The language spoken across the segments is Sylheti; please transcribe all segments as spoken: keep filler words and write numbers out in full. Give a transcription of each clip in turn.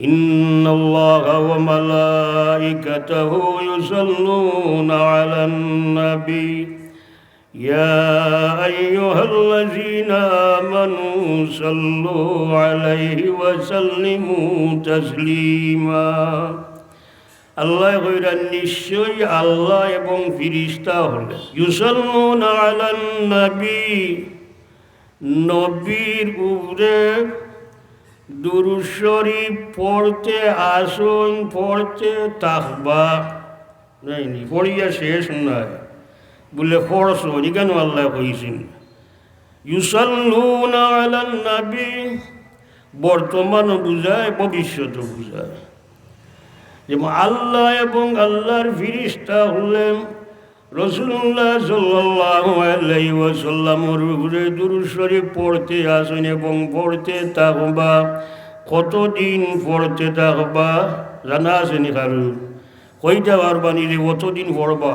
إن الله وملائكته يصلون على النبي، يا أيها الذين آمنوا صلوا عليه وسلموا تسليما। আল্লায় কইরা, নিশ্চয়ই আল্লাহ এবং ফিরিস্তা অকলে, يصلون على النبي, নবীর উপরে দুরূদ শরীফ পড়তে আছইন, পড়তে থাকবা। নায়নি, পড়িয়া শেষ নায়। বুলে পড়ছইন, ইখানও আল্লায় কইছইন। يصلون على النبي, বর্তমানও বুঝায়, ভবিষ্যতও বুঝায়। যেমন আল্লাহ এবং আল্লাহর ফিরিস্তা অকলে রাসূলুল্লাহ সাল্লাল্লাহু আলাইহি ওয়াসাল্লামর উপরে দুরূদ শরীফ পড়তে আছইন এবং পড়তে থাকবা। কতদিন পড়তে থাকবা জানা আছেনি কারুর? কইতা পারবানি যে কতদিন পড়বা?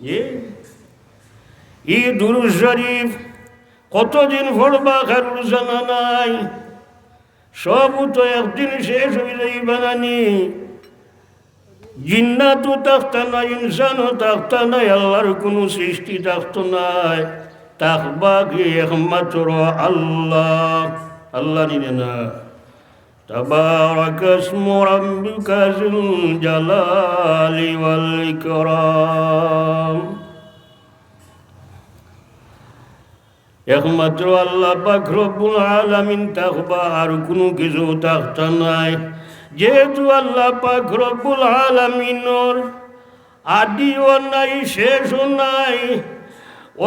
জি? ই দুরূদ শরীফ কতদিন পড়বা কারুর জানা নাই। সব তো একদিন শেষ অইযাইবা নানি। জিন্নাতও থাকতা নায়, ইনসানও থাকতা নায়, আল্লাহর কুনু সৃষ্টি থাকতো নায়। থাকবা কে? একমাত্র আল্লাহ। আল্লাহ নি না? تبارك اسم ربك ذو الجلال والإكرام। একমাত্র আল্লাহ পাক রব্বুল আলামিন থাকবা, আর কুনু কিছু থাকতা নায়। যেহেতু আল্লাহ পাক রব্বুল আলামিনর আদিও নাই, শেষও নাই,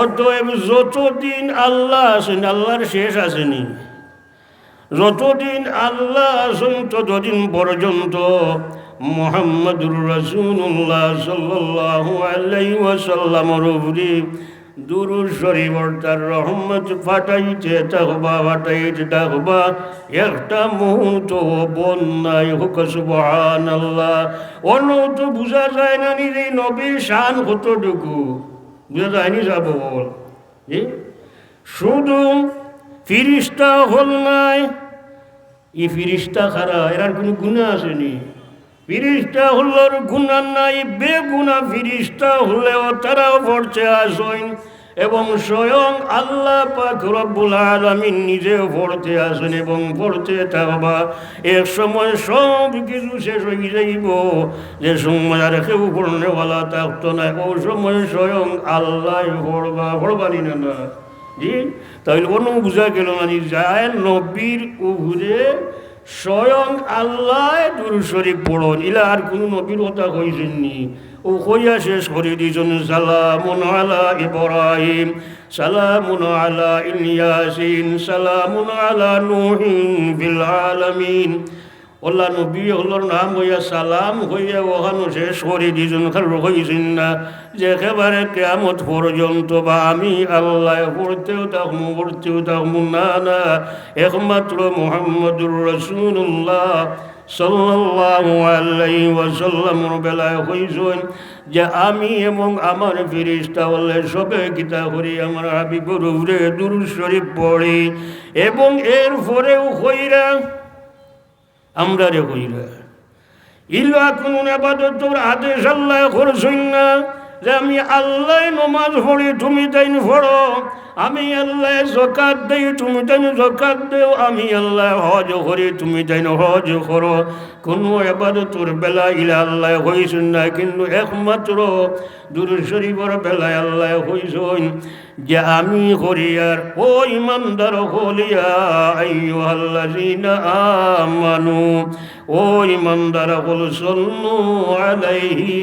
অতএব যতদিন আল্লাহ আছইন, আল্লাহর শেষ আছেনি? যতদিন আল্লাহ আছইন, ততদিন পর্যন্ত মুহাম্মাদুর রাসূলুল্লাহ সাল্লাল্লাহু আলাইহি ওয়াসাল্লামর উপরে দুরূদ শরীফ অর্থাৎ রহমত পাঠাইতে থাকবা, পাঠাইতে থাকবা। একটা মুহূর্ত বন্ধ নাই। কউক্কা সুবহানাল্লাহ। অনো তো বুঝা যায় নানি যে নবীর শান কতটুকু। বুঝা যায়নি সাব অকল? জি? শুধু ফিরিস্তা অকল নায়, ই ফিরিস্তা কারা? এরার কুনু গুনা আছেনি? ফিরিস্তা অকলর গুনা নাই, বেগুনা ফিরিস্তা অকলেও তারাও পড়তে আছইন এবং স্বয়ং আল্লাহ পাক রব্বুল আলামিন নিজেও পড়তে আছইন এবং পড়তে থাকবা। এক সময় সব কিছু শেষ অইযাইবো, যে সময় আর কেউ পড়নেওয়ালা থাকতো নায়, অউ সময় স্বয়ং আল্লায় পড়বা, পড়বা নি না? জি, তাইলে অনো বুঝা গেল নানি, যে নবীর উপরে স্বয়ং আল্লায় দুরূদ শরীফ পড়ইন, ইলা আর কুনু নবীর কথা কইছইন নি? অউ কইয়া শেষ করি দিছইন, سلام على إبراهيم، سلام على إلياسين، سلام على نوح في العالمين। অলা নবী অকলর নাম কইয়া সালাম কইয়া অখানো শেষ করি দিছইন, খালি কইছইন না যে একেবারে কিয়ামত পর্যন্ত বা আমি আল্লায় পড়তেও থাকমু, পড়তেও থাকমু, না, না, একমাত্র মুহাম্মাদুর রাসূলুল্লাহ সাল্লাল্লাহু আলাইহি ওয়াসাল্লামর বেলায় কইছইন যে আমি এবং আমার ফিরিস্তা অকলে সবে কিতা করি, আমার হাবিবর উপরে দুরূদ শরীফ পড়ি এবং এর পরেও কইরা আমরারে কইরা। ইলা কুনু ইবাদতর আদেশ আল্লায় করছইন না যে আমি আল্লায় নমাজ পড়ি, তুমি তাইন পড়ো, আমি আল্লায় যাকাত দেই, তুমি তাইন যাকাত দেও, আমি আল্লায় হজ করি, তুমি তাইন হজ করো। কুনু ইবাদতর বেলায় ইলা আল্লায় কইছইন না, কিন্তু একমাত্র দুরূদ শরীফর বেলায় আল্লায় কইছইন, যে আমি করিয়ার। ও ইমানদার অকল, ইয়া আইয়ুহাল্লাযীনা আমানু, ও ইমানদার অকল, সাল্লু আলাইহি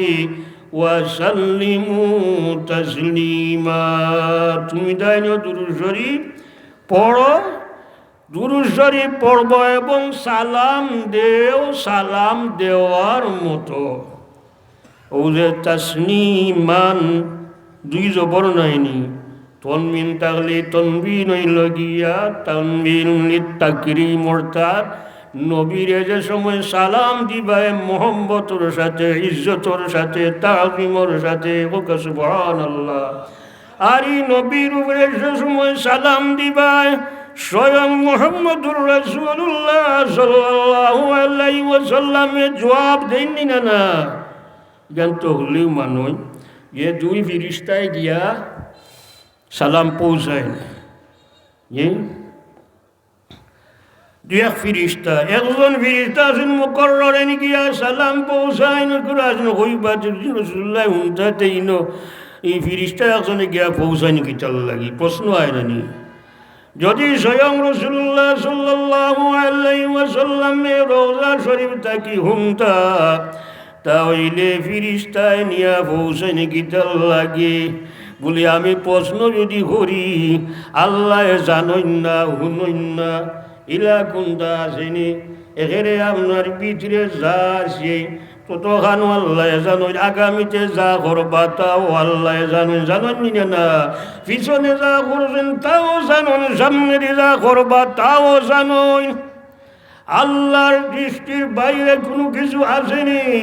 ওয়া সাল্লিমু তাসলিমা। তুমি তাইন দুরূদ শরীফ পড়ো, দুরূদ শরীফ পড়বো এবং সালাম দেও, সালাম দেওয়ার মতো। অউ যে তাসলিমান, দুই জবর নায়নি, তনবিন থাকলে তনবিন অইলো গিয়া তানবিন লিত তাকরিম, অর্থাৎ নবীরে যে সময় সালাম দিবায় মহব্বতর সাথে, ইজ্জতর সাথে, তাজিমর সাথে, কউক্কা সুবহানাল্লাহ। আর ই নবীর উপরে যে সময় সালাম দিবায়, স্বয়ং মুহাম্মদুর রাসূলুল্লাহ সাল্লাল্লাহু আলাইহি ওয়াসাল্লামে জবাব দেইন নি না, না? জ্ঞান তো হলেও মানুষ, যে দুই ফিরিস্তায় গিয়া সালাম পৌঁছাইন। জি? দুই এক ফিরিস্তা, একজন ফিরিস্তা আছইন মুকররর, এন গিয়া সালাম পৌঁছাইন, করে আছইন, কইবা যে রাসূলুল্লাহ হুনতা তেইন, ই ফিরিস্তা একজনে গিয়া পৌঁছাইন কিতার লাগি? প্রশ্ন আয় না নি? যদি স্বয়ং রাসূলুল্লাহ সাল্লাল্লাহু আলাইহি ওয়াসাল্লামে রওজা শরীফ থাকি হুনতা, তা অইলে ফিরিস্তায় নিয়া পৌঁছাইন কিতার লাগি? বুলি আমি প্রশ্ন যদি করি, আল্লায় জানইন না, হুনইন না, ইলা কুনতা আছে নি? একেরে আপনার ভিতরে যা আছে, ততখানও আল্লায় জানইন, আগামীতে যা করবা তাও আল্লায় জানইন, জানইন নি না? পিছনে যা করছইন তাও জানইন, সামনেদি যা করবা তাও জানইন। আল্লার দৃষ্টির বাইরে কুনু কিছু আছে নি?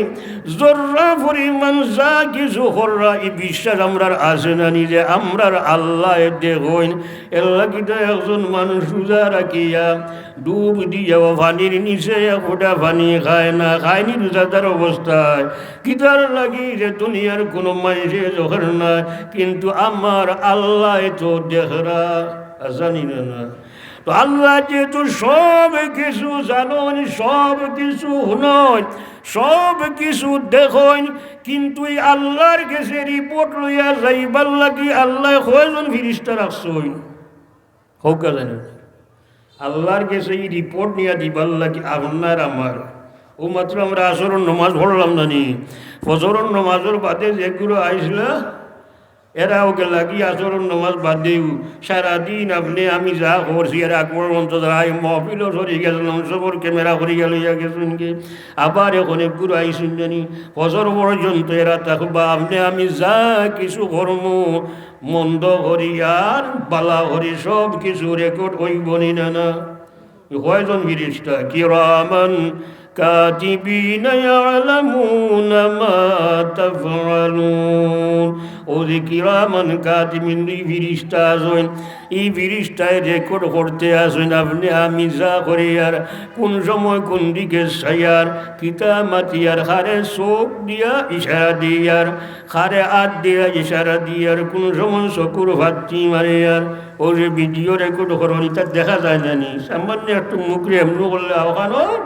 জর্রা পরিমাণ যা কিছু কররা, ই বিশ্বাস আমরার আছে না নি যে আমরার আল্লায় দেখইন? এরলাগি তো একজন মানুষ রোজা রাখিয়া ডুব দিয়া পানির নিচে এক ফুটা পানি খায় না, খায় নি রোজাদার অবস্থায়। কিতার লাগি? যে দুনিয়ার কুনু মানষে দেখের না, কিন্তু আমার আল্লায় তো দেখরা, জানি না না। তো আল্লায় যেহেতু সব কিছু জানইন, সব কিছু হুনইন, সব কিছু দেখইন, কিন্তু ই আল্লার গেছে রিপোর্ট লইয়া যাইবার লাগি আল্লায় কয়জন ফিরিস্তা রাখছইন? কউক্কা জানি। আল্লার গেছে ই রিপোর্ট নিয়া দিবার লাগি আপনার আমার। অউ মাত্র আমরা আসরর নমাজ পড়লাম না নি? ফজরর নমাজর বাদে যেগুইন আইছলা, এরাও গেলাগি আসরর নমাজ বাদেউ। সারাদিন আপনে আমি যা করছি, এরা আকবর মঞ্চ দ্বারা এই মহফিলও সরি গেছিলাম, সবর ক্যামেরা করিয়া লইয়া গেছইন গি। আবার এখন এগুইন আইছইন না নি? ফজর পর্যন্ত এরা থাকবা, আপনে আমি যা কিছু করমু, মন্দ করি আর বালা করি সব কিছু রেকর্ড অইবো নি না, না? কয়জন ফিরিস্তা? কিরামান কাতিবিনা ইয়ালামুনা মা তাফআলুন। অউ যে কিরামান কাতিবিন দুই ফিরিস্তা আছইন, ই ফিরিস্তায় রেকর্ড করতে আছইন, আপনে আমি যা করি আর কুন সময় কুন দিকে চাই আর কিতা মাতি আর কারে চউখ দিয়া ইশারা দেই আর কারে আত দিয়া ইশারা দেই আর কুন সময় চকুর ফাত্তি মারি আর অউ যে ভিডিও রেকর্ড করইন, ইতা দেখা যায় না নি? সামান্য একটু মুখরে এমনে করলে অখানো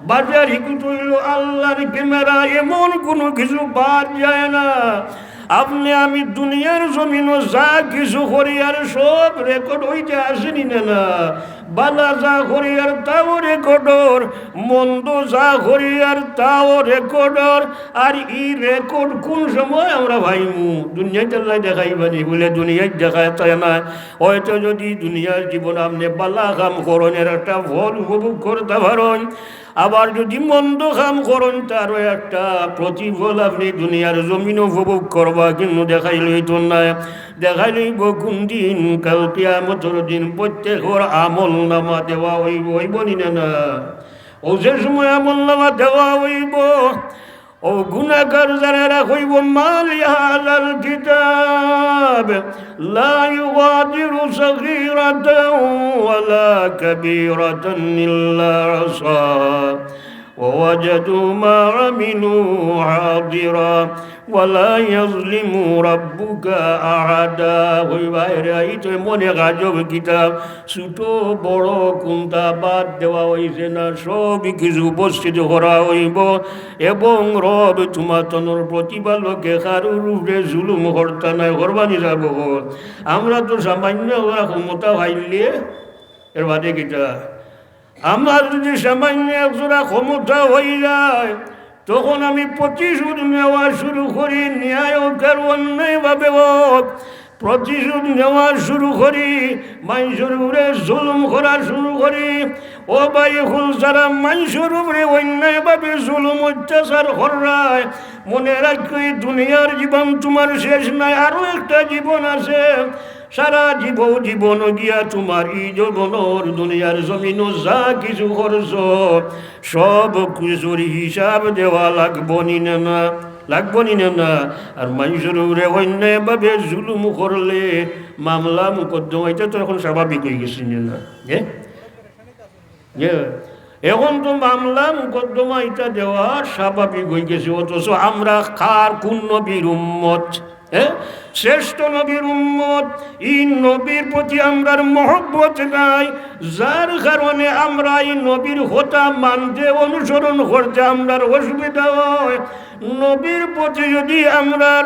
বাজার হিকুত অইলো আল্লার ক্যামেরা, এমন কুনু কিছু বাদ যায় না। আপনে আমি দুনিয়ার জমিনো যা কিছু করি আর সব রেকর্ড অইতে আছে নি না, না? বালা যা করি আর তাও রেকর্ডর, মন্দ যা করি আর তাও রেকর্ডর। আর ই রেকর্ড কুন সময় আমরা পাইমু? দুনিয়াত আল্লায় দেখাইবা নি? বুলে দুনিয়াত দেখাইতা নায়। হয়তো যদি দুনিয়ার জীবন আপনে বালা কাম করইন, এর একটা ফল উপভোগ করতা পারইন, আবার যদি মন্দ কাম করইন, তারও একটা প্রতিফল আপনে দুনিয়ার জমিনো উপভোগ করবা, কিন্তু দেখাইল অইতো নায়। দেখাইল অইবো কুন দিন? কাল কিয়ামতর দিন। প্রত্যেকর আমল নামা দেওয়া অইবো, অইবো নি না, না? অউ যে সময় আমল নামা দেওয়া অইবো, অউ গুনাগার যারা, এরা কইবো, "মা লিহাযাল কিতাব লা ইউগাদিরু সাগীরাতান ওয়ালা কাবীরাতান ইল্লা আহসাহা ওয়া ওয়াজাদু মা আমিলু হাদিরা ওয়া লা ইয়াজলিমু রাব্বুকা আহাদা।" কইবা, "এরে, ই তো এমন এক আজব কিতাব, ছোট বড় কুনতা বাদ দেওয়া অইছে না, সব কিছু উপস্থিত করা অইবো।" এবং রব তুমার তনর প্রতিপালকে কারোর উপরে জুলুম করতা নায়, করবা নি যাবো। আমরা তো সামান্য ওরা ক্ষমতা পাইলে, এর বাদে কিতা? আমার যদি সামান্য এক জোড়া ক্ষমতা অই যায়, তখন আমি প্রতিশোধ নেওয়া শুরু করি, ন্যায় হোক আর অন্যায়ভাবে হোক, প্রতিশোধ নেওয়া শুরু করি, মানষর উপরে জুলুম করা শুরু করি। ও ভাই, অকল যারা মানষর উপরে অন্যায়ভাবে জুলুম অত্যাচার কররায়, মনে রাখিও, ই দুনিয়ার জীবন তুমার শেষ নায়, আরো একটা জীবন আছে। সারা জীব-, জীবন গিয়া তুমার ই জীবনর দুনিয়ার জমিনো যা কিছু করছো, সব কিছুর হিসাব দেওয়া লাগবো নি না, না? লাগবো নি না? না। আর মানষর উপরে অন্যায়ভাবে জুলুম করলে মামলা মুকদ্দমা, ইটা তো এখন স্বাভাবিক অইগেছে নি না? এ? এ, এখন তো মামলা মুকদ্দমা ইটা দেওয়া স্বাভাবিক অইগেছে, অথচ আমরা কার, কুন নবীর উম্মত? হ্যাঁ, শ্রেষ্ঠ নবীর উম্মত। ই নবীর প্রতি আমরার মহব্বত নাই, যার কারণে আমরা ই নবীর কথা মানতে, অনুসরণ করতে আমরার অসুবিধা হয়। নবীর প্রতি যদি আমরার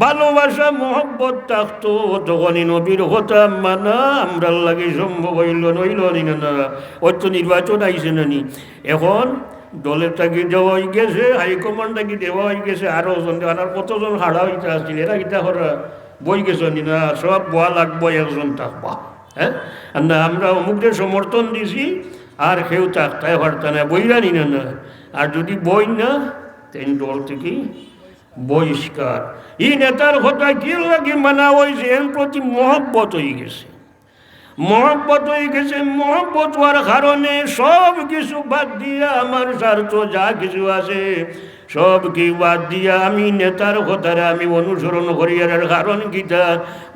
ভালোবাসা, মহব্বত থাকতো, তখন ই নবীর কথা মানা আমরার লাগি সম্ভব অইলো, অইলো নি না? না, অউ তো নির্বাচন আইছে না নি? এখন দলের থাকি দেওয়া অইগেছে, হাইকমান্ড থাকি দেওয়া অইগেছে, আরো জন, আর কতজন খাড়া অইতা আছিল, এরা কিতা করা, বই গেছে নি না, সব বওয়া লাগবো, একজন থাকবা। হ্যাঁ, আর না, আমরা অমুকরে সমর্থন দিছি, আর কেউ থাকতায় পারতা না, বইরা নি না? না, আর যদি বই না, তেন দল থাকি বহিষ্কার। ই নেতার কথা কির লাগি মানা অইছে? এন প্রতি মহব্বত অইগেছে। মহব্বত অইগেছে, মহব্বত অওয়ার কারণে সব কিছু বাদ দিয়া আমার স্বার্থ যা কিছু আছে, সব কিছু বাদ দিয়া আমি নেতার কথারে আমি অনুসরণ করি। আর এর কারণ কিতা?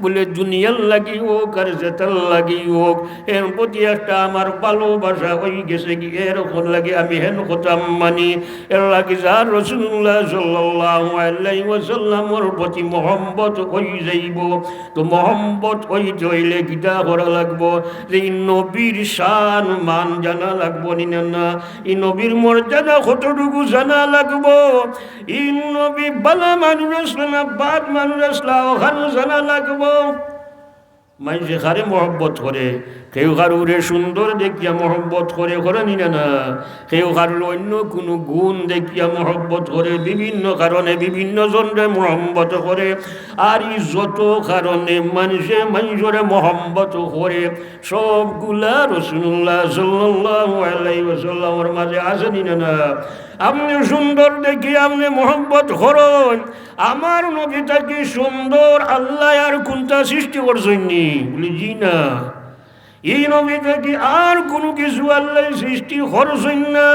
বলে, দুনিয়ার লাগি হোক আর যেতার লাগি হোক, এর প্রতি একটা আমার ভালোবাসা অইগেছে কি, এর লাগি আমি হেন কথা মানি। এর লাগি যার রাসূলুল্লাহ সাল্লাল্লাহু আলাইহি ওয়াসাল্লামর প্রতি মহব্বত অই যাইবো, তো মহব্বত অইতে অইলে কিতা করা লাগবো? যে ই নবীর শান মান জানা লাগবো নি না? না, ই নবীর মর্যাদা কতটুকু জানা লাগবো, ই নবী ভালা মানুষ আছলা না বাদ মানুষ আছলা, অখানও জানা লাগবো। মানষে কারে মহব্বত করে, কেউ কারুরে সুন্দর দেখিয়া মহব্বত করে, করে নি না? না, কেউ কারুর অন্য কুনু গুণ দেখিয়া মহব্বত করে, বিভিন্ন কারণে বিভিন্ন জনরে মহব্বত করে। আর ই যত কারণে মানষে মানষরে মহব্বত করে, সবগুলা রাসূলুল্লাহ সাল্লাল্লাহু আলাইহি ওয়াসাল্লামর মাঝে আছে নি না? না, আপনে সুন্দর দেখি আপনে মহব্বত করইন, আমার নবী থাকি সুন্দর আল্লায় আর কুনটা সৃষ্টি করছইন নি? বলে, জি না। ই নবী থাকি আর কুনু কিছু আল্লায় সৃষ্টি করছইন না।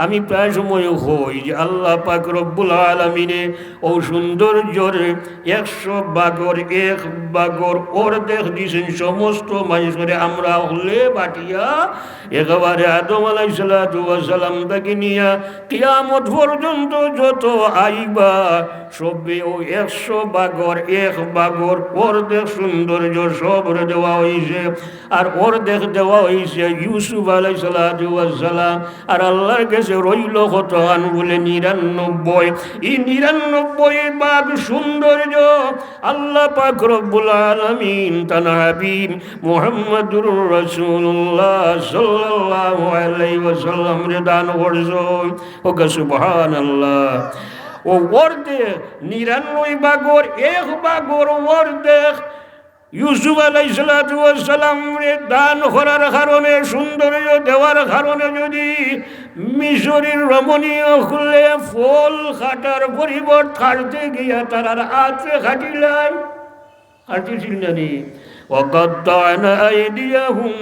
আমি প্রায় সময় কই যে আল্লাহ পাক রব্বুল আলামিনে অউ সৌন্দর্যর একশো ভাগর এক ভাগর অর্ধেক দিছইন সমস্ত মানষরে। আমরা অকলে বাটিয়া একেবারে আদম আলাইহিস সালাতু ওয়াস সালাম থাকি নিয়া কিয়ামত পর্যন্ত যত আইবা, সবে অউ একশো ভাগর এক ভাগর অর্ধেক সৌন্দর্য সবরে দেওয়া অইছে। আর অর্ধেক দেওয়া অইছে ইউসুফ আলাইহিস সালাতু ওয়াস সালাম। আর আল্লাহর গেছে রইলো কতখান? বলে, নিরানব্বই। ই নিরানব্বই ভাগ সৌন্দর্য আল্লাহ পাক রব্বুল আলামিন তান হাবিব মুহাম্মাদুর রাসূলুল্লাহ সাল্লাল্লাহু আলাইহি ওয়াসাল্লামরে দান করছইন। ওকে সুবহানাল্লাহ। অউ অর্ধেক, নিরানব্বই ভাগর এক ভাগর অর্ধেক ইউসুফ আলাইহিস সালাতু ওয়াস সালামরে দান করার কারণে, সৌন্দর্য দেওয়ার কারণে যদি মিশরীর রমণী অকলে ফল কাটার পরিবর্তে কাটতে গিয়া তারার আতে কাটিলায়, কাটিছিল না নি? وقطعن أيديهم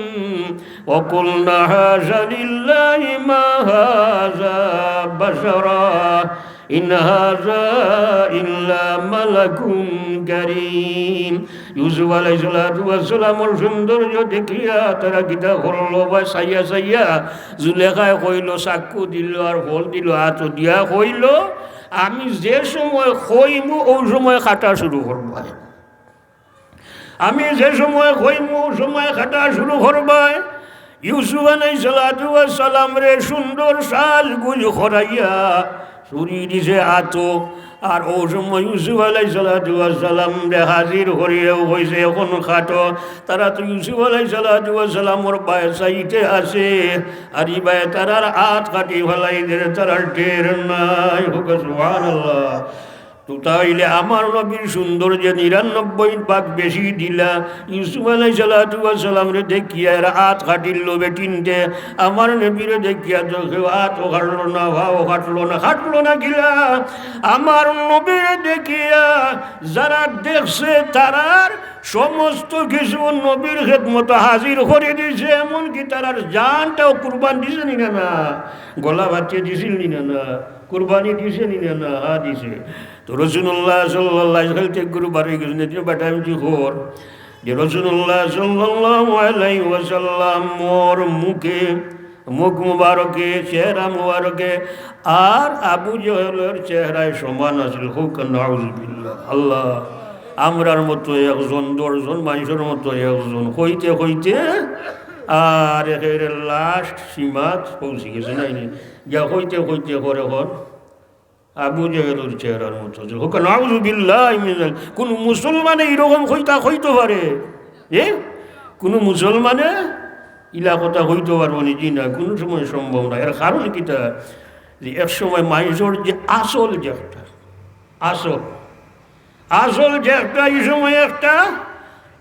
وقلن حاش لله ما هذا بشرا إن هذا إلا ملك كريم। ইউসুফ আলাইহিস সালাতু ওয়াস সালামর সৌন্দর্য দেখিয়া তারা কিতা করলো? বা চাইয়া চাইয়া জুলেখায় কইলো, চাক্ষু দিল আর ফল দিল, আতো দিয়া কইলো, আমি যে সময় কইমু, অউ সময় কাটা শুরু করবায়। আমি যে সময় কইমু, অউ সময় কাটা শুরু করবায়। ইউসুফ আলাইহিস সালাতু ওয়াস সালামরে সুন্দর সাজগুজ করাইয়া ছুরি দিছে আতো। আর অউ সময় ইউসুফ আলাইহিস সালাতু ওয়াস সালামরে হাজির করিয়াউ কইছে, এখন কাটো। তারা তো ইউসুফ আলাইহিস সালাতু ওয়াস সালামর বায় চাইতে আছে, আর ই বায় তারার আত কাটি ফালাই দের, তারার টের নাই। হোক সুবহানাল্লাহ। তো তাইলে আমার নবীর সৌন্দর্যে নিরানব্বই ভাগ বেশি দিলা। ইউসুফ আলাইহিস সালাতু ওয়াস সালামরে দেখিয়া এরা আত কাটিল বেটিন্তে, আমার নবীরে দেখিয়া তো কেউ আতও কাটলো না, পাও কাটলো না, কাটলো না কিলা? আমার নবীরে দেখিয়া যারা দেখছে, তারার সমস্ত কিছু নবীর খেদমতো হাজির করি দিছে, এমনকি তারার জানটাও কুরবান দিছে নি না, না? গলা বাঁচিয়া দিছিল নি না, না? কুরবানি দিছে নি না, না? হা, দিছে। তো রাসূলুল্লাহ সাল্লাল্লাহু আলাইহি ওয়াসাল্লাম খালি তে গুরু বারই গেছেন, এদিন বেটা আমি কি খবর? যে রাসূলুল্লাহ সাল্লাল্লাহু আলাইহি ওয়াসাল্লামর মুখে, মুখ মুবারকে, চেহারা মুবারকে আর আবু জেহেলর চেহারায় সমান আছিল। কউক্কা নাউজুবিল্লাহ। আল্লাহ, আমরার মতো একজন, দশজন মানুষর মতো একজন, কইতে কইতে আর একেবারে last সীমাত পৌঁছি গেছে, নাইনি? গিয়া কইতে কইতে করে এখন আবু জেহেলর চেহারার মতো। কউক্কা নাউজুবিল্লাহি মিন যালিক। কুনু মুসলমানে এরকম কইতা কইতো পারে? এ? কুনু মুসলমানে ইলা কথা কইতো পারবো নি? জি না, কুনু সময় সম্ভব না। এর কারণ কিতা? যে এক সময় মানুষর যে আসল যে একটা, আসল, আসল যে একটা, এই সময় একটা,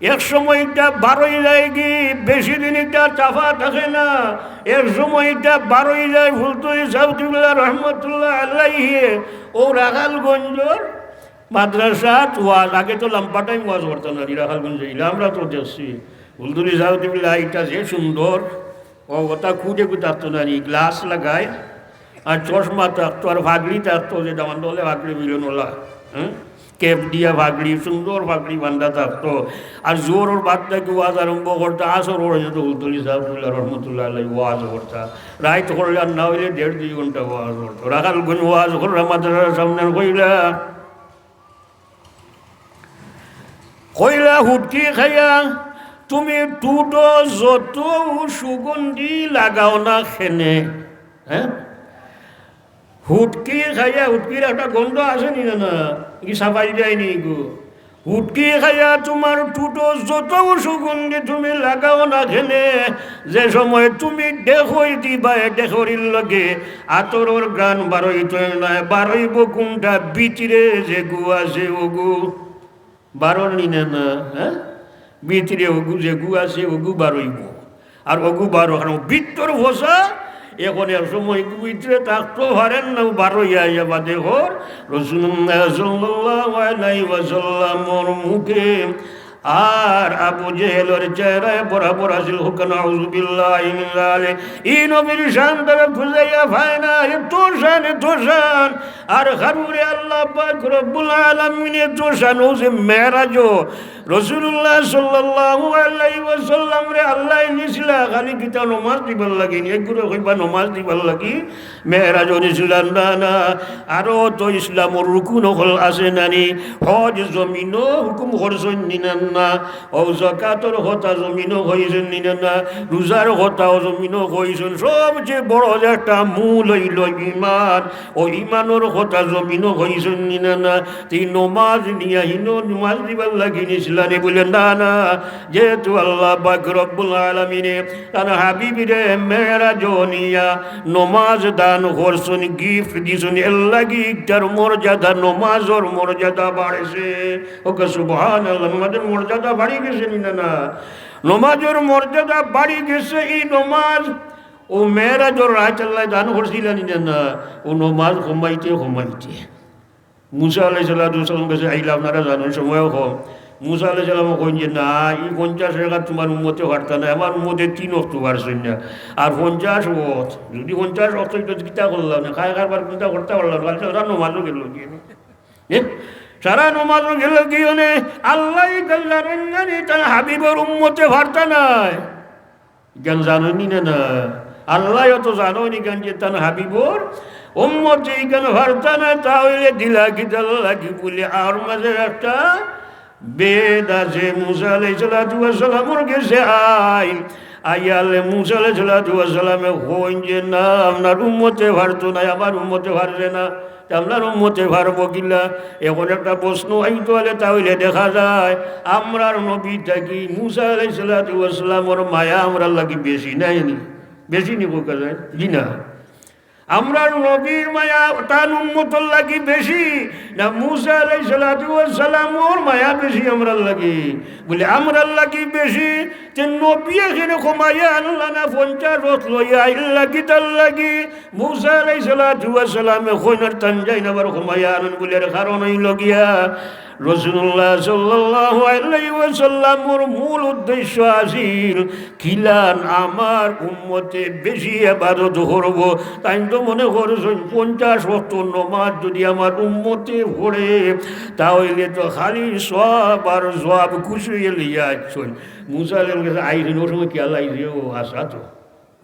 এক সময় এটা বারই যায় কি, বেশি দিন এটা চাপা থাকে না। এক সময় এটা বারই যায়। ফুলতলি সাহেব কিবলা রহমতুল্লাহ আলাইহি, ও রাখালগঞ্জর মাদ্রাসাত ওয়াজ, আগে তো লম্বা টাইম ওয়াজ করতা না, রাখালগঞ্জে ইলা আমরা তো দেখছি। ফুলতলি সাহেব কিবলা এটা যে সুন্দর, ও ওটা খুঁজে খুঁজে থাকতো না নি, গ্লাস লাগায়, আর চশমা থাকতো, আর ফাগড়ি থাকতো, যে দামান দলে ফাগড়ি বিলন ওলা, হ্যাঁ, ক্যাপ দিয়া ফাগড়ি, সুন্দর ফাগড়ি বান্ধা থাকতো। আর জোহরর বাদ থাকি ওয়াজ আরম্ভ করতা, আসর পর্যন্ত ফুলতলি সাহেব কিবলা রহমতুল্লাহ আলাইহি ওয়াজ করতা। রাইত করলে আর না হইলে দেড় দুই ঘন্টা ওয়াজ করতো। রাখালগঞ্জ ওয়াজ কররা মাদ্রাসার সামনে কইলা, কইলা, "হুটকি খাইয়া তুমি ঠুটো যত সুগন্ধি লাগাও না কেনে।" হ্যাঁ? হুটকি খাইয়া, হুটকির একটা গন্ধ আছে নি না, না? কি সাফাই যায়নি গো? হুটকি খাইয়া তোমার ঠুটো যত সুগন্ধি তুমি লাগাও না কেনে, যে সময় তুমি ঢেকই দিবায়, ঢেকরির লগে আতরর ঘ্রাণ বারইতো নায়, বারইবো কুনটা? ভিতরে যেগু আছে ওগু। বারর নি না, না, হ্যাঁ? ভিতরে ওগু যেগু আছে ওগু বারইবো। আর ওগু বারো, কারণ ভিতর ফসা, এখন এক সময় ভিতরে থাকতো পারের না, বারইয়া আইয়া বাদে হর, রাসূলুল্লাহ সাল্লাল্লাহু আলাইহি ওয়াসাল্লামর মুখে আর আবু জেহেলর চেহারায় বরাবর আছিল। কউক্কা নাউজুবিল্লাহি মিন যালিক। ই নবীর শান তারা খুঁজাইয়া পায় না, এত শান, এত শান। আর কারুরে আল্লাহ পাক রব্বুল আলামিনে এত শান, ও যে মেরাজো রাসূলুল্লাহ সাল্লাল্লাহু আলাইহি ওয়াসাল্লামরে আল্লায় নিছিলা খালি কিতা নমাজ দিবার লাগি নি? এগুরে কইবা নমাজ দিবার লাগি মেরাজো নিছিলা? না, না। আরো তো ইসলামর রুকুন অকল আছে না নি? হজ জমিনো হুকুম করছইন নি না, না? ও যাকাতর কথা জমিনো কইছইন নি না, না? রোজার কথাও জমিনো কইছইন। সবচেয়ে বড় যে একটা মূল অইলো ইমান। ও ইমানর কথা জমিনো কইছইন নি না, না? তে নমাজ নিয়া হিনো নমাজ দিবার লাগি নিছিলা নি? বলে, না, না, যেহেতু আল্লাহ পাক রব্বুল আলামিনে তান হাবিবরে মেরাজো নিয়া নমাজ দান করছইন, গিফট দিছইন, এর লাগি ইটার মর্যাদা, নমাজর মর্যাদা বাড়ছে। কউক্কা সুবহানাল্লাহ, নমাজর মর্যাদা বাড়ি গেছে নি না, না? নমাজর মর্যাদা বাড়ি গেছে। ই নমাজ ও মেরাজর রাইত আল্লায় দান করছিলা নি না, না? ও নমাজ কমাইতে কমাইতে মুসা আলাইহিস সালাতু ওয়াস সালামর গেছে আইলা, আপনারা জানইন, সময়ও কম। মুসা আলাইহিস সালামে কইন যে, "না, ই পঞ্চাশ রাকাত তুমার উম্মতে পারতা নায়, আমার উম্মতে তিন ওয়াক্ত পারছইন না। আর পঞ্চাশ ওয়াক্ত, যুদি পঞ্চাশ ওয়াক্ত অইতো, কিতা করলাম না? খাই খাবার চিন্তা করতা পারলাম না, কালকে সারা নমাজও গেল গিয়া।" এ? সারা নমাজও গেল গিয়া নে, আল্লায় জানইন না নি, তান হাবিবর উম্মতে পারতা নায়। ইখান জানইন নি না, না? আল্লায়ও তো জানইন ইখান যে তান হাবিবর উম্মতে ইখান পারতা নায়, তা অইলে দিলা কিতার লাগি? বলে, আর মাঝে একটা বেদ আছে, মুসা আলাইহিস সালাতু ওয়াস সালামর গেছে আইন। আইয়ালে মুসা আলাইহিস সালাতু ওয়াস সালামে কইন যে, "না, আপনার উম্মতে পারতো নায়, আমার উম্মতে পারছে না।" তে আমরার উম্মতে পারবো কিলা? এখন একটা প্রশ্ন আইতো পারে, তা অইলে দেখা যায় আমরার নবী থাকি মুসা আলাইহিস সালাতু ওয়াস সালামর মায়া আমরার লাগি বেশি নায় নি? বেশি নি কউক্কা যায়? জি না। আমরার নবীর মায়া তান উম্মতর লাগি বেশি। না মুসা আলাইহিস সালাতু ওয়াস সালামর মায়া বেশি আমরার লাগি? বলে, "আমরার লাগি বেশি, তে নবীয়ে কেনে কমাইয়া আনলা না, পঞ্চাশ ওয়াক্ত লইয়া আইলা কিতার লাগি?" মুসা আলাইহিস সালাতু ওয়াস সালামে কইন, "তান যাইন আবার কমাইয়া আনইন।" বলে, এর কারণ অইলো গিয়া, রাসূলুল্লাহ সাল্লাল্লাহু আলাইহি ওয়াসাল্লামর মূল উদ্দেশ্য আছিল, কিলান আমার উম্মতে বেশি ইবাদত করবো। তাইন তো মনে করছইন, পঞ্চাশ ওয়াক্ত নমাজ যদি আমার উম্মতে পড়ে, তা অইলে তো খালি সওয়াব আর সওয়াব, খুশি অইয়া লইয়া আইছইন। মুসা আলাইহিস সালাম আইছইন, অউ সময় কি আল্লাহ আইছে? ও আশা তো।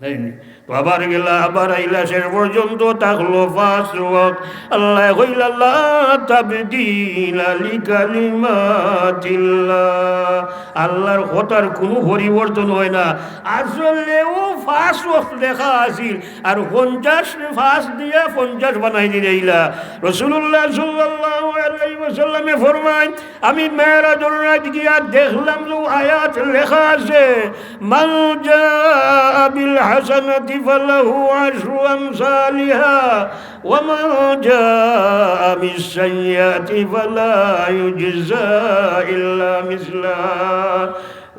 নায়নি? তো আবার গেলা, আবার আইলা, শেষ পর্যন্ত থাকলো পাঁচ ওয়াক্ত। আল্লায় কইলা, "লা তাবদীলা লিকালিমাতিল্লাহ।" আল্লাহর কথার কুনু পরিবর্তন অয় না। আসলে অউ পাঁচ ওয়াক্ত লেখা আছিল, আর পঞ্চাশরে পাঁচ দিয়া পঞ্চাশ বানাই দিলাইলা। রাসূলুল্লাহ সাল্লাল্লাহু আলাইহি ওয়াসাল্লামে ফরমাইন, আমি মেরাজর রাইত গিয়া দেখলাম যে আয়াত লেখা আছে, "মান জাআ বিল হাসানাতি ফালাহু আশরু আমসালিহা, ওয়া মান জাআ বিস সাইয়্যিআতি ফালা ইউজজা ইল্লা মিসলাহা।"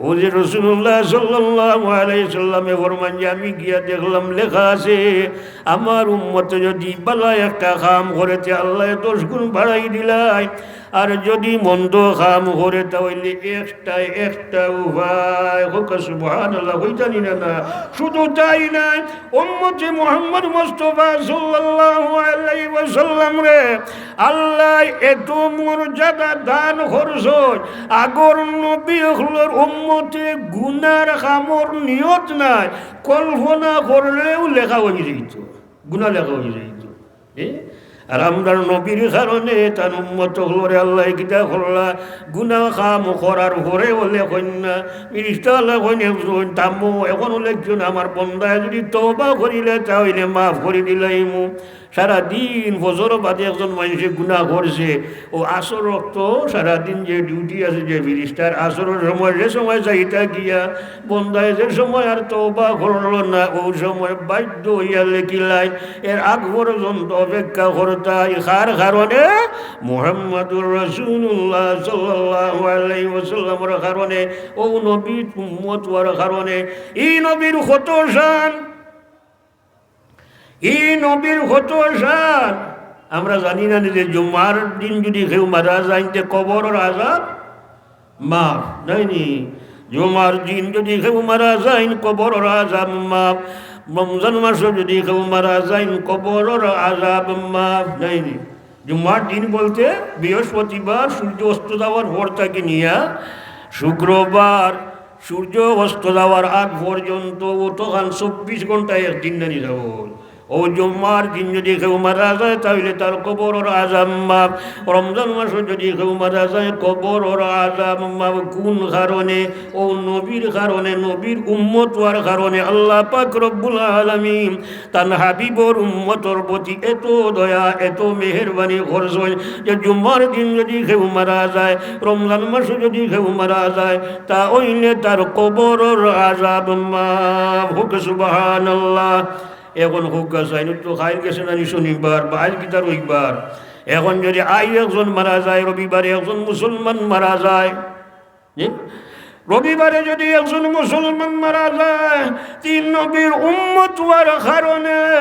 অউ যে রাসূলুল্লাহ সাল্লাল্লাহু আলাইহি ওয়াসাল্লামে ফরমাইন যে আমি গিয়া দেখলাম লেখা আছে, আমার উম্মতে যদি ভালা একটা কাম করে, তে আল্লায় দশ গুণ বাড়াই দিলাইন। আর যদি মন্দ কাম করে, তা অইলে একটায় একটা উপায়। কউক্কা সুবহানাল্লাহ, কইতানি না? না, শুধু তাই নায়, উম্মতে মুহাম্মদ মুস্তাফা সাল্লাল্লাহু আলাইহি ওয়াসাল্লামরে আল্লায় এত মর্যাদা দান করছইন, আগর নবী অকলর উম্মতে গুনার কামর নিয়ত নাই, কল্পনা করলেউ লেখা অই যাইতো, গুনা লেখা অই যাইতো। এ? আর আমরার নবীর কারণে তান উম্মত অকলরে আল্লায় কিতা করলা, গুনা কাম করার পরে অইলে কইন না, ফিরিস্তা আল্লায় কইন, "একজন থামো, অখন অইলে একজন আমার বন্দায় যদি তওবা করিলে, তা অইলে মাফ করি দিলাইমু।" সারাদিন ফজর বাদে একজন মানষে গুনা করছে, অউ আসর অক্ত সারাদিন যে ডিউটি আছে যে ফিরিস্তার, আসরর সময় যে সময় যাইতা গিয়া, বন্দায় যে সময় আর তওবা করলো না, অউ সময় বাধ্য অইয়া লেখিলাইন, এর আগ পর্যন্ত অপেক্ষা করতায়। কার কারণে? মুহাম্মাদুর রাসূলুল্লাহ সাল্লাল্লাহু আলাইহি ওয়াসাল্লামর কারণে, অউ নবীর উম্মত অওয়ার কারণে। ই নবীর কত শান, ই নবীর কত শান। আমরা জানি না নি যে জুমার দিন যদি কেউ মারা যাইন, তে কবরর আযাব মাফ, নায়নি? জুমার দিন যদি কেউ মারা যাইন, কবরর আযাব মাফ। রমজান মাসো যদি কেউ মারা যাইন, কবরর আযাব মাফ, নায়নি? জুমার দিন বলতে বৃহস্পতিবার সূর্য অস্ত যাওয়ার পর থাকি নিয়া শুক্রবার সূর্য অস্ত যাওয়ার আগ পর্যন্ত, অতখান চব্বিশ ঘন্টা একদিন নানি যাবো। অউ জুমার দিন যদি কেউ মারা যায়, তা অইলে তার কবরর আযাব মাফ। রমজান মাসো যদি কেউ মারা যায়, কবরর আযাব মাফ। কুন কারণে? অউ নবীর কারণে, নবীর উম্মত অওয়ার কারণে। আল্লাহ পাক রব্বুল আলামিন তান হাবিবর উম্মতর প্রতি এত দয়া, এত মেহেরবানি করছইন যে জুমার দিন যদি কেউ মারা যায়, রমজান মাসো যদি কেউ মারা যায়, তা অইলে তার কবরর আযাব মাফ। কউক্কা সুবহানাল্লাহ। অখন কউক্কা চাইন তো, কাইল গেছে নানি শনিবার, বা আইজ কিতা রবিবার। অখন যদি আইজ একজন মারা যায়, রবিবারে একজন মুসলমান মারা যায়, জি? রবিবারে যদি একজন মুসলমান মারা যায়, তে নবীর উম্মত অওয়ার কারণে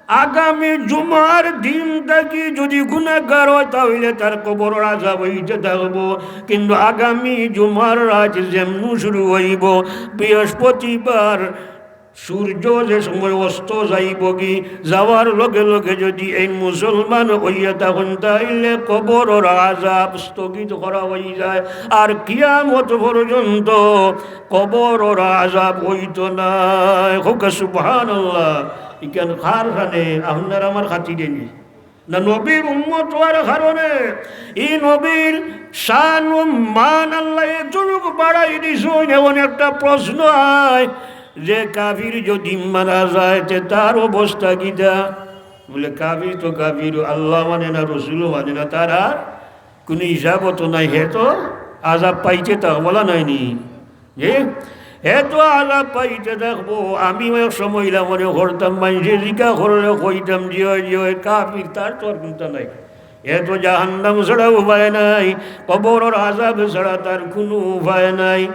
আগামী জুমার দিন থাকি যদি গুনাহগার অয়, তা অইলে তার কবরর আযাব অইতে থাকবো। কিন্তু আগামী জুমার রাইত যেমনু শুরু অইবো, বৃহস্পতিবার সূর্য যে সময় অস্ত যাইবোগি, যাওয়ার লগে লগে যদি এই মুসলমান অইয়া থাকইন, তাইলে কবরর আযাব স্থগিত করা অইযায়, আর কিয়ামত পর্যন্ত কবরর আযাব অইতো নায়। কউক্কা সুবহানাল্লাহ। ইখান কার কারণে? আপনার আমার খাতিরে নি? না, নবীর উম্মত অওয়ার কারণে। ই নবীর শান ও মান আল্লায় এতটুকু বাড়াই দিছইন। অখন একটা প্রশ্ন আয় যে কাফির যদি মারা যায়, তে তার অবস্থা কিতা? বলে, কাফির তো কাফির, আল্লাহ মানে না, রসুলও মানে না, তার আর কুনু হিসাবও তো নাই, হে তো আযাব পাইতে থাকবো, বলা নায় নি? জি? হে তো আযাব পাইতে থাকবো। আমি এক সময় ইলা মনে করতাম, মানষে জিকা করলে কইতাম, "জি অয়, জি অয়, কাফির, তার তো আর কুন্তা নাই।" এ তো জাহান্নাম ছাড়া উপায় নাই, কবরর আযাব ছাড়া তার কুনু উপায় নাই।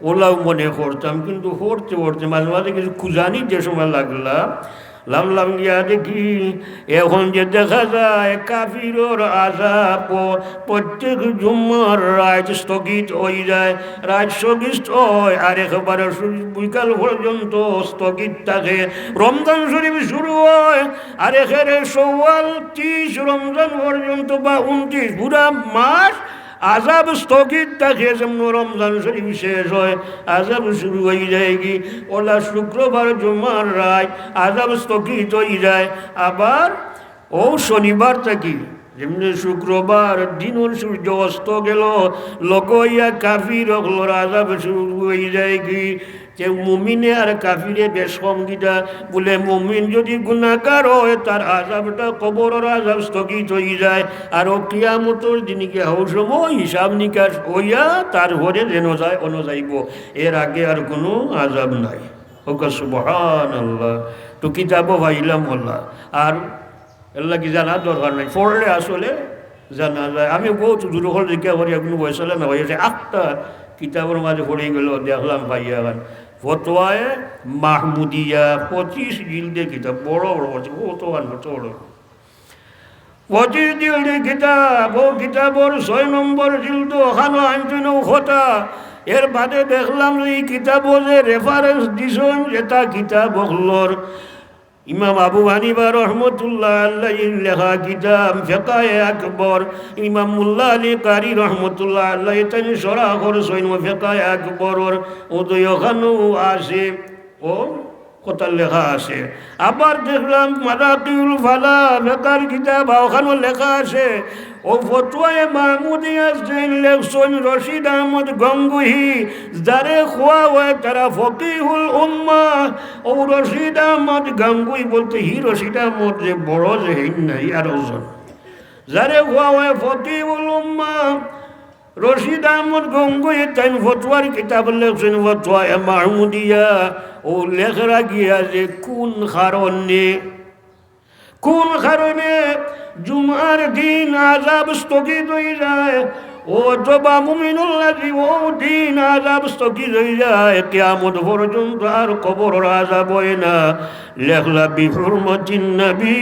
অলাউ মনে করতাম, কিন্তু পড়তে পড়তে মাঝে মাঝে কিছু খুজানির যে সময় লাগলা, লামলাম গিয়া দেখি, এখন যে দেখা যায় কাফিরর আযাব প-, প্রত্যেক জুম্মার রাইত স্থগিত অইযায়, রাইত স্থগিত অয়, আর একবারে সু-, বিকাল পর্যন্ত স্থগিত থাকে। রমজান শরীফ শুরু অয়, আর একেরে শওয়াল ত্রিশ রমজান পর্যন্ত বা ঊনত্রিশ, পুরা মাস আযাব স্থগিত থাকে। যেমন রমজান শরীফ শেষ অয়, আযাব শুরু অইযায়গি। অলা শুক্রবার জুমার রাইত আযাব স্থগিত অইযায়। আবার অউ শনিবার থাকি, যেমনে শুক্রবার দিনর সূর্য অস্ত গেল, লগে অইয়া কাফির অকলর আযাব শুরু অইযায়গি। তে মুমিনে আর কাফিরে বেশ কম কিতা? বুলে, মুমিন যুদি গুনাহগার অয়, তার আযাবটা, কবরর আযাব স্থগিত অইযায়। আর অউ কিয়ামতর দিনকি হউ সময় হিসাব নিকাশ অইয়া তারপরে যেন যায়, অনো যাইবো। এর আগে আর কুনু আযাব নাই। কউক্কা সুবহানাল্লাহ। তো কিতাবো পাইলাম অলা। আর এরলাগি জানার দরকার নাই, পড়লে আসলে জানা যায়। আমি বউত দূর অকল জিজ্ঞাসা করি, এখনো বয়স হলে না, বয়সে আখতা কিতাবর মাঝে পড়ি গেল, দেখলাম পাইয়া খান। ফতোয়ায়ে মাহমুদিয়া, পঁচিশ জিলদে কিতাব, বড় বড়, বড়, কত খান, কত বড়। পঁচিশ জিলদে কিতাব, অউ কিতাবর ছয় নম্বর জিলদ অখানো আনছইন অউ কথা। এর বাদে দেখলাম যে ই কিতাবো যে reference দিছইন, ইটা কিতাব অকলর ইমাম আবু হানিফা রহমতুল্লাহ আলাইহির লেখা কিতাব ফেকায়ে আকবর, ইমাম মুল্লা আলী কারি রহমতুল্লাহ আলাইহি তাইন শরহ করছইন ফেকায়ে আকবরর, অউ তো অখানো আছে, অউ কথা লেখা আছে। আবার দেখলাম মারাকিউল ফালাহ ফেকার কিতাব, অখানো লেখা আছে। অউ ফতোয়ায়ে মাহমুদিয়া যেইন লেখছইন রশিদ আহমদ গঙ্গুহি, যারে কওয়া অয় তারা ফকিহুল উম্মাহ, অউ রশিদ আহমদ গঙ্গুহি বলতে হি রশিদ আহমদ যে বড় যে হেইন নায়, আর অজন। যারে কওয়া অয় ফকিহুল উম্মাহ, রশিদ আহমদ গঙ্গুহি তাইন ফতোয়ার কিতাব লেখছইন ফতোয়ায়ে মাহমুদিয়া, অউ লেখরা গিয়া যে কুন কারণে কুন কারণে জুমার দিন আযাব স্থগিত অইযায়, অথবা মুমিনর লাগি অউ দিন আযাব স্থগিত অইযায়, কিয়ামত পর্যন্ত আর কবরর আযাব অয় না। লেখলা, "বিহুরমাতিন নবী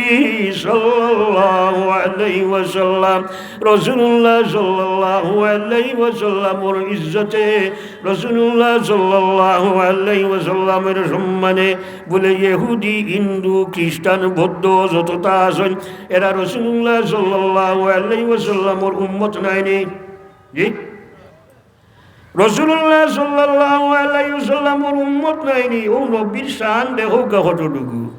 সাল্লাল্লাহু আলাইহি ওয়াসাল্লাম।" রাসূলুল্লাহ সাল্লাল্লাহু আলাইহি ওয়াসাল্লামর ইজ্জতে, রাসূলুল্লাহ সাল্লাল্লাহু আলাইহি ওয়াসাল্লামর সম্মানে বুলে ইহুদি, হিন্দু, খ্রিস্টান, বৌদ্ধ যততা আছইন, এরা রাসূলুল্লাহ সাল্লাল্লাহু আলাইহি ওয়াসাল্লামর উম্মত নায়নি? জি? রাসূলুল্লাহ সাল্লাল্লাহু আলাইহি ওয়াসাল্লামর উম্মত নায়নি? অউ নবীর শান দেখউক্কা কতটুকু।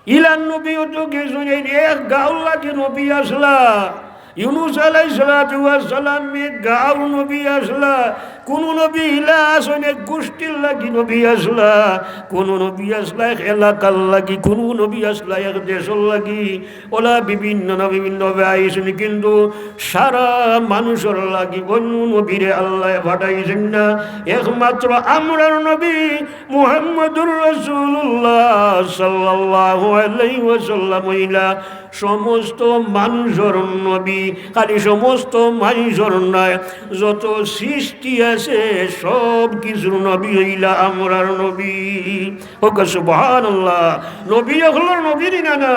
ইলান নবী অত কিছু নাই, এক গাউর লাগি নবী আছলা। ইউনুস আলাইহিস সালাতু ওয়াস সালাম এক গাউর নবী আছলা। কুনু নবী ইলা আছইন এক গুষ্টির লাগি নবী আছলা, কুনু নবী আছলা এক এলাকার লাগি, কুনু নবী আছলা এক দেশর লাগি। অলা বিভিন্ন না বিভিন্নভাবে আইছইন, কিন্তু সারা মানুষর লাগি অইন্য নবীরে আল্লায় পাঠাইছইন না। একমাত্র আমরার নবী মুহাম্মদুর রাসূলুল্লাহ সাল্লাল্লাহু আলাইহি ওয়াসাল্লাম অইলা সমস্ত মানুষর নবী। খালি সমস্ত মানুষর নায়, যত সৃষ্টি আছে সব কিছুর নবী অইলা আমরার নবী। কউক্কা সুবহানাল্লাহ। নবী অকলর নবী নি না, না?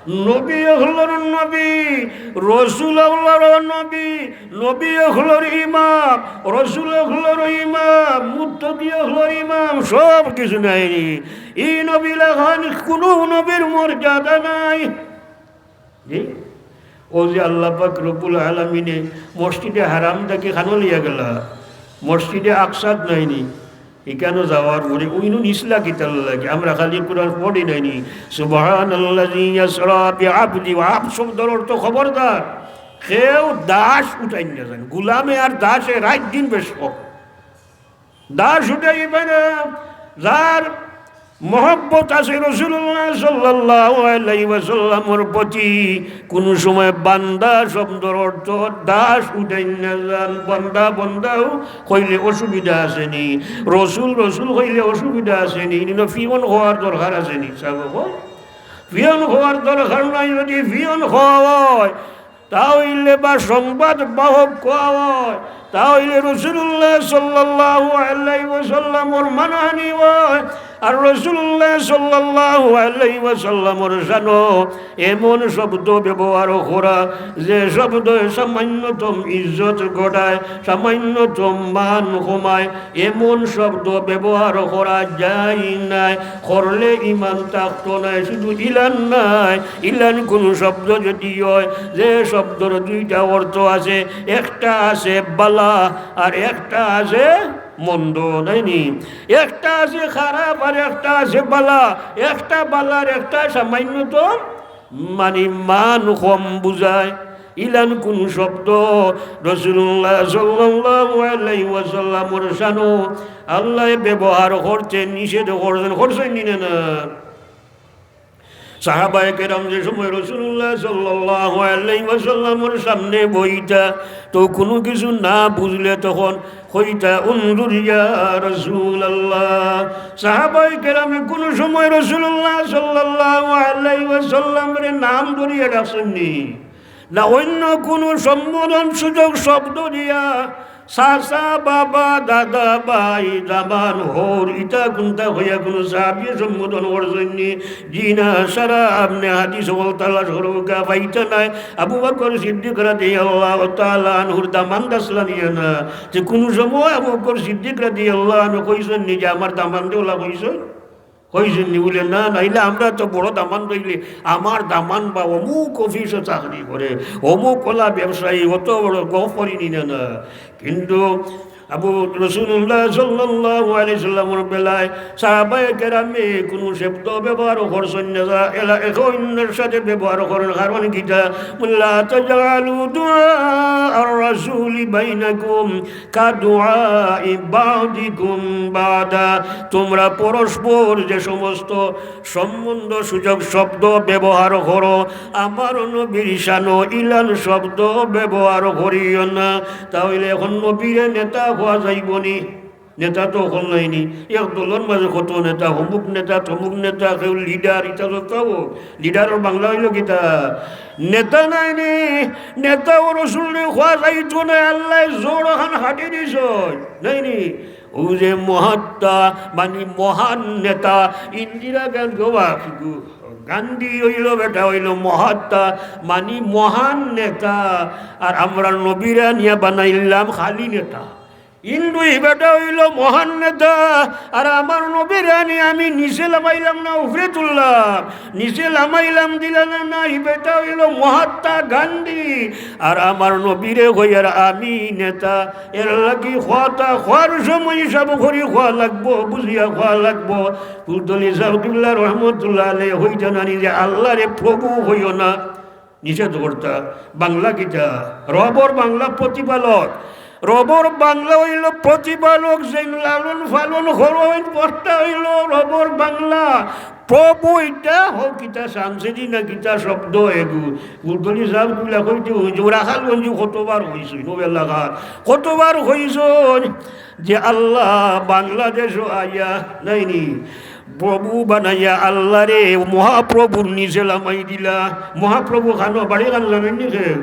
নবী অকলর নবী, রসুল অকলর নবী, নবী অকলর ইমাম, রসুল অকলর ইমাম, মুত্তাকি অকলর ইমাম, সব কিছু নায়নি? ই নবী লাখান কুনু নবীর মর্যাদা নাই। জি? অউ যে আল্লাহ পাক রব্বুল আলামিনে মসজিদে হারাম থাকি খানো লইয়া গেলা, মসজিদে আকসাত নায়নি? ইখানো যাওয়ার পরে অইন্য নিছলা কিতার লাগি? আমরা খালি কুরআন পড়ি নায়নি? সুবহানাল্লাযী ইয়াসরা বিআবদি, ওয়া আবদ শব্দর অর্থ খবরদার, কেউ দাস উঠাইন না যাইন। গুলামে আর দাসে রাইত দিন বেশ কম। দাস উঠাইবা না। যার মহব্বত আছে রাসূলুল্লাহ সাল্লাল্লাহু আলাইহি ওয়াসাল্লামর প্রতি, কুনু সময় বান্দা শব্দর অর্থ দাস উঠাইন না যান। বান্দা, বান্দাও কইলে অসুবিধা আছেনি? রসুল, রসুল কইলে অসুবিধা আছেনি? ইনো পিয়ন কওয়ার দরকার আছেনি? সাব কও। পিয়ন কওয়ার দরকার নাই। যদি পিয়ন কওয়া অয়, তা অইলে বা সংবাদ বাহক কওয়া অয়, তা অইলে রাসূলুল্লাহ সাল্লাল্লাহু আলাইহি ওয়াসাল্লামর মানহানি অয়। আর রাসূলুল্লাহ সাল্লাল্লাহু আলাইহি ওয়াসাল্লামর শানো এমন শব্দ ব্যবহার করা, যে শব্দে সামান্যতম ইজ্জত ঘটায়, সামান্যতম মান কমায়, এমন শব্দ ব্যবহার করা যায় নায়। করলে ইমান থাকতো নায়। শুধু ইলান নায়, ইলান কুনু শব্দ যদি অয়, যে শব্দর দুইটা অর্থ আছে, একটা আছে বালা আর একটা আছে মন্দ, নায়নি? একটা আছে খারাপ আর একটা আছে বালা। একটা বালার একটা সামান্যতম, মানে, মান কম বুঝায়। ইলান কুনু শব্দ রাসূলুল্লাহ সাল্লাল্লাহু আলাইহি ওয়াসাল্লামর শানো আল্লায় ব্যবহার করতে নিষেধ করছেন, করছেন নি না? সাহাবায়ে কেরাম যে সময় রাসূলুল্লাহ সাল্লাল্লাহু আলাইহি ওয়াসাল্লামর সামনে বইতা, তো কুনু কিছু না বুঝলে তখন কইতা, "উনজুর ইয়া রাসূলুল্লাহ।" সাহাবায়ে কেরামে কুনু সময় রাসূলুল্লাহ সাল্লাল্লাহু আলাইহি ওয়াসাল্লামরে নাম ধরিয়া ডাকছেন নি, না অন্য কুনু সম্বোধন সূচক শব্দ দিয়া, চাচা, বাবা, দাদা, ভাই, দামান, হউর, ইতা কুনতা কইয়া কুনু সাহাবিয়ে সম্বোধন করছেন নি? জি না, সারা আপনে হাদিস অকল তালাশ করউক্কা, পাইতা নায়। আবু বকর সিদ্দিক রাদিয়াল্লাহু তাআলা আনহুর দামান্দ আছলা নি না? যে কুনু সময় আবু বকর সিদ্দিক রাদিয়াল্লাহু আনহু কইছেন নি যে, "আমার দামান্দে অলা কইছইন?" কইছেন নি? বুলে, "না, নাইলে আমরা তো বড় দামান্দ অইলে, আমার দামান্দ বা অমুক অফিসো চাকরি করে, অমুক অলা ব্যবসায়ী, অত বড় গফ করি নি না, না।" কিন্তু আবু রাসূলুল্লাহ সাল্লাল্লাহু আলাইহি সাল্লামর বেলায় সাহাবায়ে কেরামে কুনু শব্দ ব্যবহার করছেন না, যা এলা একে অন্যর সাথে ব্যবহার করেন। কারণ কিতা? বুলে, "লা তাজআলু দুআআর রাসূলি বাইনাকুম কাদুআই বাদিকুম বাদা।" তোমরা পরস্পর যে সমস্ত সম্বন্ধ সূচক শব্দ ব্যবহার করো, আমার নবীর শানো ইলান শব্দ ব্যবহার করিও না। তা অইলে এখন নবীরে নেতা কওয়া যাইবো নি? নেতা তো অকল নায়নি, এক দলর মাঝে কত নেতা, অমুক নেতা, তমুক নেতা, কেউ লিডার, ইতা তো তাও লিডারর বাংলা অইলো কিতা? নেতা নায়নি। নেতা ও রসুলরে কওয়া যাইতো নায়, আল্লায় জোর খান হাটি দিছইন, নায়নি? অউ যে মহাত্মা, মানে মহান নেতা, ইন্দিরা গান্ধী, ও বাবা, গান্ধী অইলো বেটা, অইলো মহাত্মা, মানে মহান নেতা। আর আমরার নবীরে আনিয়া বানাইলাম খালি নেতা। ইন্দু ই বেটা অইলো মহান নেতা, আর আমার নবীরে আনি আমি নিচে লামাইলাম না উপরে তুললাম? নিচে লামাইলাম দিলা না, না, ই বেটা অইলো মহাত্মা গান্ধী, আর আমার নবীরে কইয়ার আমি নেতা। এর লাগি কথা কওয়ার সময় হিসাব করি কওয়া লাগবো, বুঝিয়া কওয়া লাগবো। ফুলতলি সাব কিবলা রহমতুল্লাহ আলাইহি কইতা নানি যে আল্লারে প্রভু কইও না, নিষেধ করতা। বাংলা কিতা? রবর বাংলা প্রতিপালক। রবর বাংলা অইলো প্রতিপালক, যে লালন পালন করইন, পড়তা অইলো রবর বাংলা। প্রভু ইটা হো কিতা শামসেদি না কিতা শব্দ এগু। ফুলতলি সাব কিবলা কইতে অইছে, ওরা খাল গঞ্জু কতবার কইছইন, ও এলাকার কতবার কইছইন যে আল্লাহ বাংলাদেশো আইয়া নায়নি, প্রভু বানাইয়া আল্লারে মহাপ্রভুর নিচে লামাই দিলা। মহাপ্রভু খানো বাড়ি খান জানইন নি কেউ?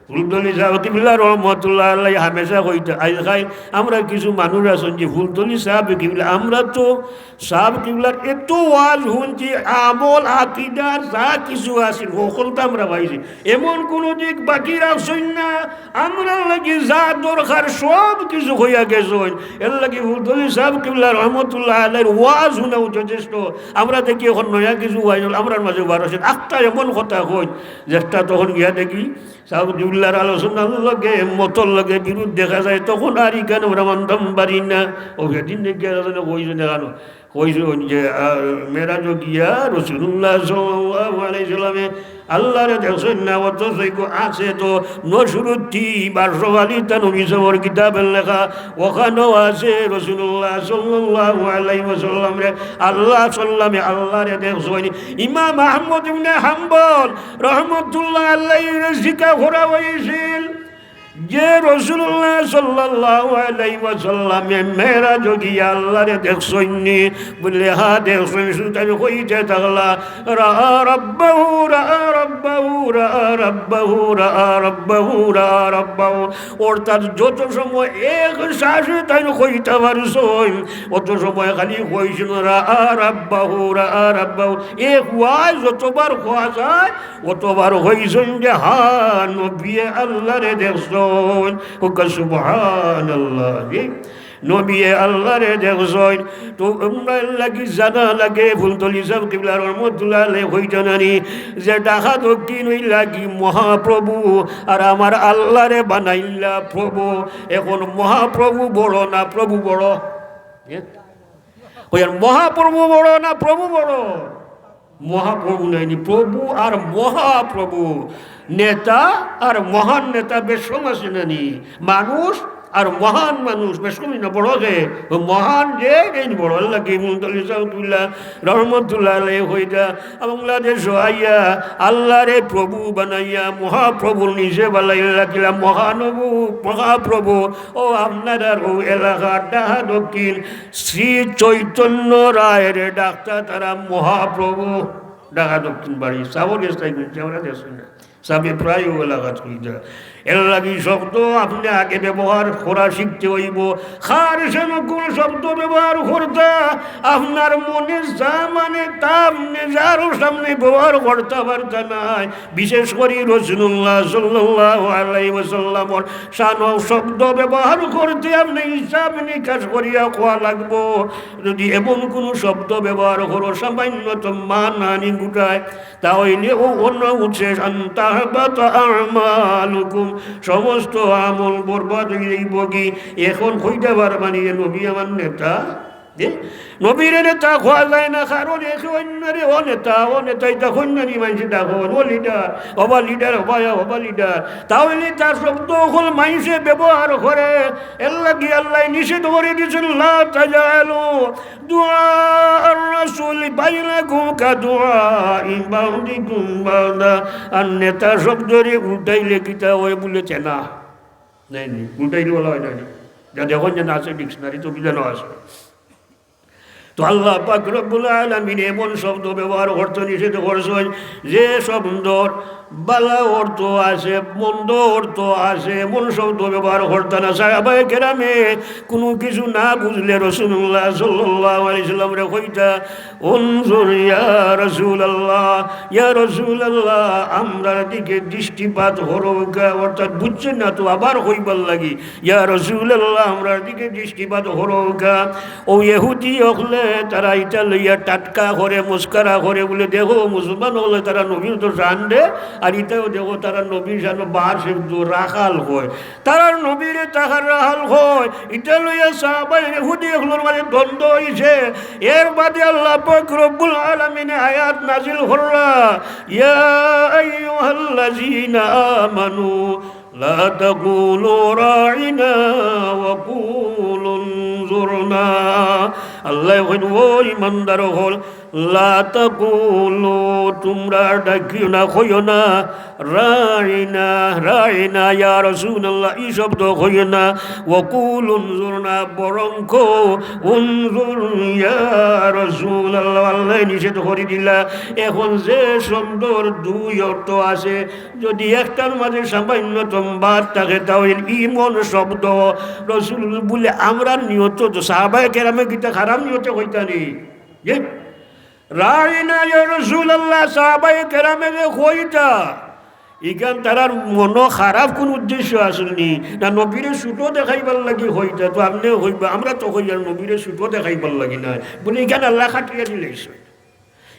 ফুলতলি সাব কিবলা রহমতুল্লাহ আলাইহি হামেশা কইতা, আইজ কাইল আমরা কিছু মানুষ আছইন যে ফুলতলি সাব কিবলা, আমরা তো সাব কিবলার এত ওয়াজ হুনছি, আমল, আকিদা, যা কিছু আছে, হকলতা আমরা পাইছি। এমন কুনু দিক বাকি রাখছইন না, আমরার লাগি যা দরকার সব কিছু কইয়া গেছইন। এর লাগি ফুলতলি সাব কিবলা রহমতুল্লাহ আলাইহির ওয়াজ হুনাও যথেষ্ট। আমরা দেখি এখন নয়া কিছু ওয়াজ আমরার মাঝে বার অইছে। একটা এমন কথা কইন, যেটা তখন গিয়া দেখি সাব কিবলার আলোচনার লগে মতর লগে বিরোধ দেখা যায়, তখন আর ইখান আমরা মানতাম পারি না। ও সেদিন দেখিয়া কইছইন, কইছইন যে, আহ, মেরাজো গিয়া রাসূলুল্লাহ সাল্লাল্লাহু আলাইহি সাল্লামে আল্লারে দেখছইন না, অথচ ইগু আছে তো নসরুদ্দি বারসওয়ালি থানভী সাবর কিতাবে লেখা, অখানো আছে রাসূলুল্লাহ সাল্লাল্লাহু আলাইহি ওয়াসাল্লামরে আল্লাহ সাল্লামে আল্লারে দেখছইন। ইমাম আহমদ ইবনে হাম্বল রহমতুল্লাহ আলাইহিরে জিকা করা অইছিল, যে রাসূলুল্লাহ সাল্লাল্লাহু আলাইহি ওয়াসাল্লামে মেরাজো গিয়া আল্লাহরে দেখছইন নি? বলে, "হ্যাঁ দেখছইন।" শুধু তাইন কইতে থাকলা, "রাআ রাব্বাহু, রাআ রাব্বাহু, রাআ রাব্বাহু, রাআ রাব্বাহু, রাআ রাব্বাহু।" অর্থাৎ যত সময় এক শ্বাসে তাইন কইতা পারছইন, অত সময় খালি কইছইন, "রাআ রাব্বাহু, রাআ রাব্বাহু।" এক ওয়াজ যতবার কওয়া যায়, অতবার কইছইন যে, "হ্যাঁ, নবিয়ে আল্লাহরে দেখছইন।" কউক্কা সুবহানাল্লাহ। জি, নবিয়ে আল্লাহরে দেখছইন। তো আমরার লাগি জানা লাগে, ফুলতলি সাহেব কিবলা রহমতুল্লাহ আলাইহি কইতা নানি যে ঢাকা দক্ষিণ অইলা গি মহাপ্রভু, আর আমার আল্লাহরে বানাইলা প্রভু। এখন মহাপ্রভু বড় না প্রভু বড়? এ? কইয়ার মহাপ্রভু বড় না প্রভু বড়? মহাপ্রভু নায়নি, প্রভু আর মহাপ্রভু। নেতা আর মহান নেতা বেশ কম আছে নানি? মানুষ আর মহান মানুষ বেশ কম না? বড় কে? ও মহান যে, এই বড়। আল্লাহ কি মুহম্মদ আলী সাহেবুল্লাহ রহমতুল্লাহ আলাইহি কইতা, বাংলাদেশ আইয়া আল্লাহরে প্রভু বানাইয়া মহাপ্রভুর নিচে বানাইয়া রাখিলা মহানবু, মহাপ্রভু। ও আপনারার ও এলাকা ঢাকা দক্ষিণ শ্রী চৈতন্য রায়ের ডাকতা তারা মহাপ্রভু। ঢাকা দক্ষিণ বাড়ি, সাবর গেছ তাই বলছে, আমরা দেশ না। সাবে প্রায় ও এলাকাত কইতা। এর লাগি শব্দ আপনে আগে ব্যবহার করা শিখতে অইবো। কার সামনে কোন শব্দ ব্যবহার করতা, আপনার মনে যা মানে তা আপনে যার সামনে ব্যবহার করতা পারতা নায়। বিশেষ করি রাসূলুল্লাহ সাল্লাল্লাহু আলাইহি ওয়াসাল্লামর শানো শব্দ ব্যবহার করতে আপনে হিসাব নিকাশ করিয়া কওয়া লাগবো। যদি এমন কোনো শব্দ ব্যবহার করো, সামান্যতম মানহানি ঘটায়, তা অইলে ও অন্য উৎসে আন তাহবাতা আমালুকুম, সমস্ত আমল বরবাদ অইযাইবো গি। এখন কইতা পারবানি যে নবী আমার নেতা? যে নবীরে নেতা কওয়া যায় না, কারণ একে অন্যরে ও নেতা, ও নেতা ইতা কইন না নি মানষে ডাকইন, ও লিডার, ওবা লিডার, ওবা, ওবা লিডার। তা অইলে তার শব্দ অকল মানষে ব্যবহার করে, এর লাগি আল্লায় নিষেধ করি দিছইন, লা তাজালু দুআআর রাসূলি বাইনাকুম কাদুআই বাদিকুম বাদা। আর নেতা শব্দরে উল্টাইলে কিতা অয় বুলে চেনা? নায় নি, উল্টাইলে বলা অয় না নি? যা দেখইন যে না আছে dictionary তো বিধানো আছে। তো আল্লাহ পাক রব্বুল আলামিন এমন শব্দ ব্যবহার করতে নিষেধ করছইন, যে শব্দর বালা অর্থ আছে, মন্দ অর্থ আছে, এমন শব্দ ব্যবহার করতা না। সাহাবায়ে কেরামে কোনো কিছু না বুঝলে রাসূলুল্লাহ সাল্লাল্লাহু আলাইহি ওয়াসাল্লামরে কইতা, "উনজুর ইয়া রাসূলুল্লাহ, ইয়া রাসূলুল্লাহ, আমরার দিকে দৃষ্টিপাত করউক্কা।" অর্থাৎ বুঝছইন না তো আবার কইবার লাগি, "ইয়া রাসূলুল্লাহ, আমরার দিকে দৃষ্টিপাত করউক্কা।" ও ইহুদি অকলে তারা ইতা লইয়া টাটকা করে, মস্করা করে, বুলে, "দেখো, মুসলমান অকলে তারা নবীর তো শান দে, আর ইতাও দেখো, তারা নবীর শানো বাদ শব্দ রাখাল কয়, তারার নবীরে তারা রাখাল কয়।" ইতা লইয়া সাহাবা ইহুদি অকলর মাঝে দ্বন্দ্ব অইছে। এর বাদে আল্লাহ পাক রব্বুল আলামিনে আয়াত নাজিল করলা, "ইয়া আইয়ুহাল্লাযীনা আমানু লা তাকুলু রাইনা ওয়া কুলু উনজুরনা।" আল্লায় কইন, "ও ইমানদার অকল, লা তাকুলু, তুমরা ডাকিও না, কইও না, রাইনা, রাইনা, ইয়া রাসূলুল্লাহ, ই শব্দ কইও না, ওয়া কুলু উনজুরনা, বরং কও, উনজুর ইয়া রাসূলুল্লাহ।" আল্লায় নিষেধ করি দিলা। এখন যে শব্দর দুই অর্থ আছে, যদি একটার মাঝে সামান্যতম বাদ থাকে, তা অইল ইমন শব্দ। রসুল বুলে, আমরার নিয়ত তো, সাহাবায়ে কেরামে কিতা খারাপ নিয়তে কইতা নি? যে, "রাইনা ইয়া রাসূলুল্লাহ", সাহাবায়ে কেরামে যে কইতা, ইখান তারার মনো খারাপ কুনু উদ্দেশ্য আছিল নি? না নবীরে ছোট দেখাইবার লাগি কইতা? তো আপনে কইবা, আমরা তো কইয়ার নবীরে ছোট দেখাইবার লাগি নায়। বুলে, ইখান আল্লায় কাটিয়া দিলাইছইন।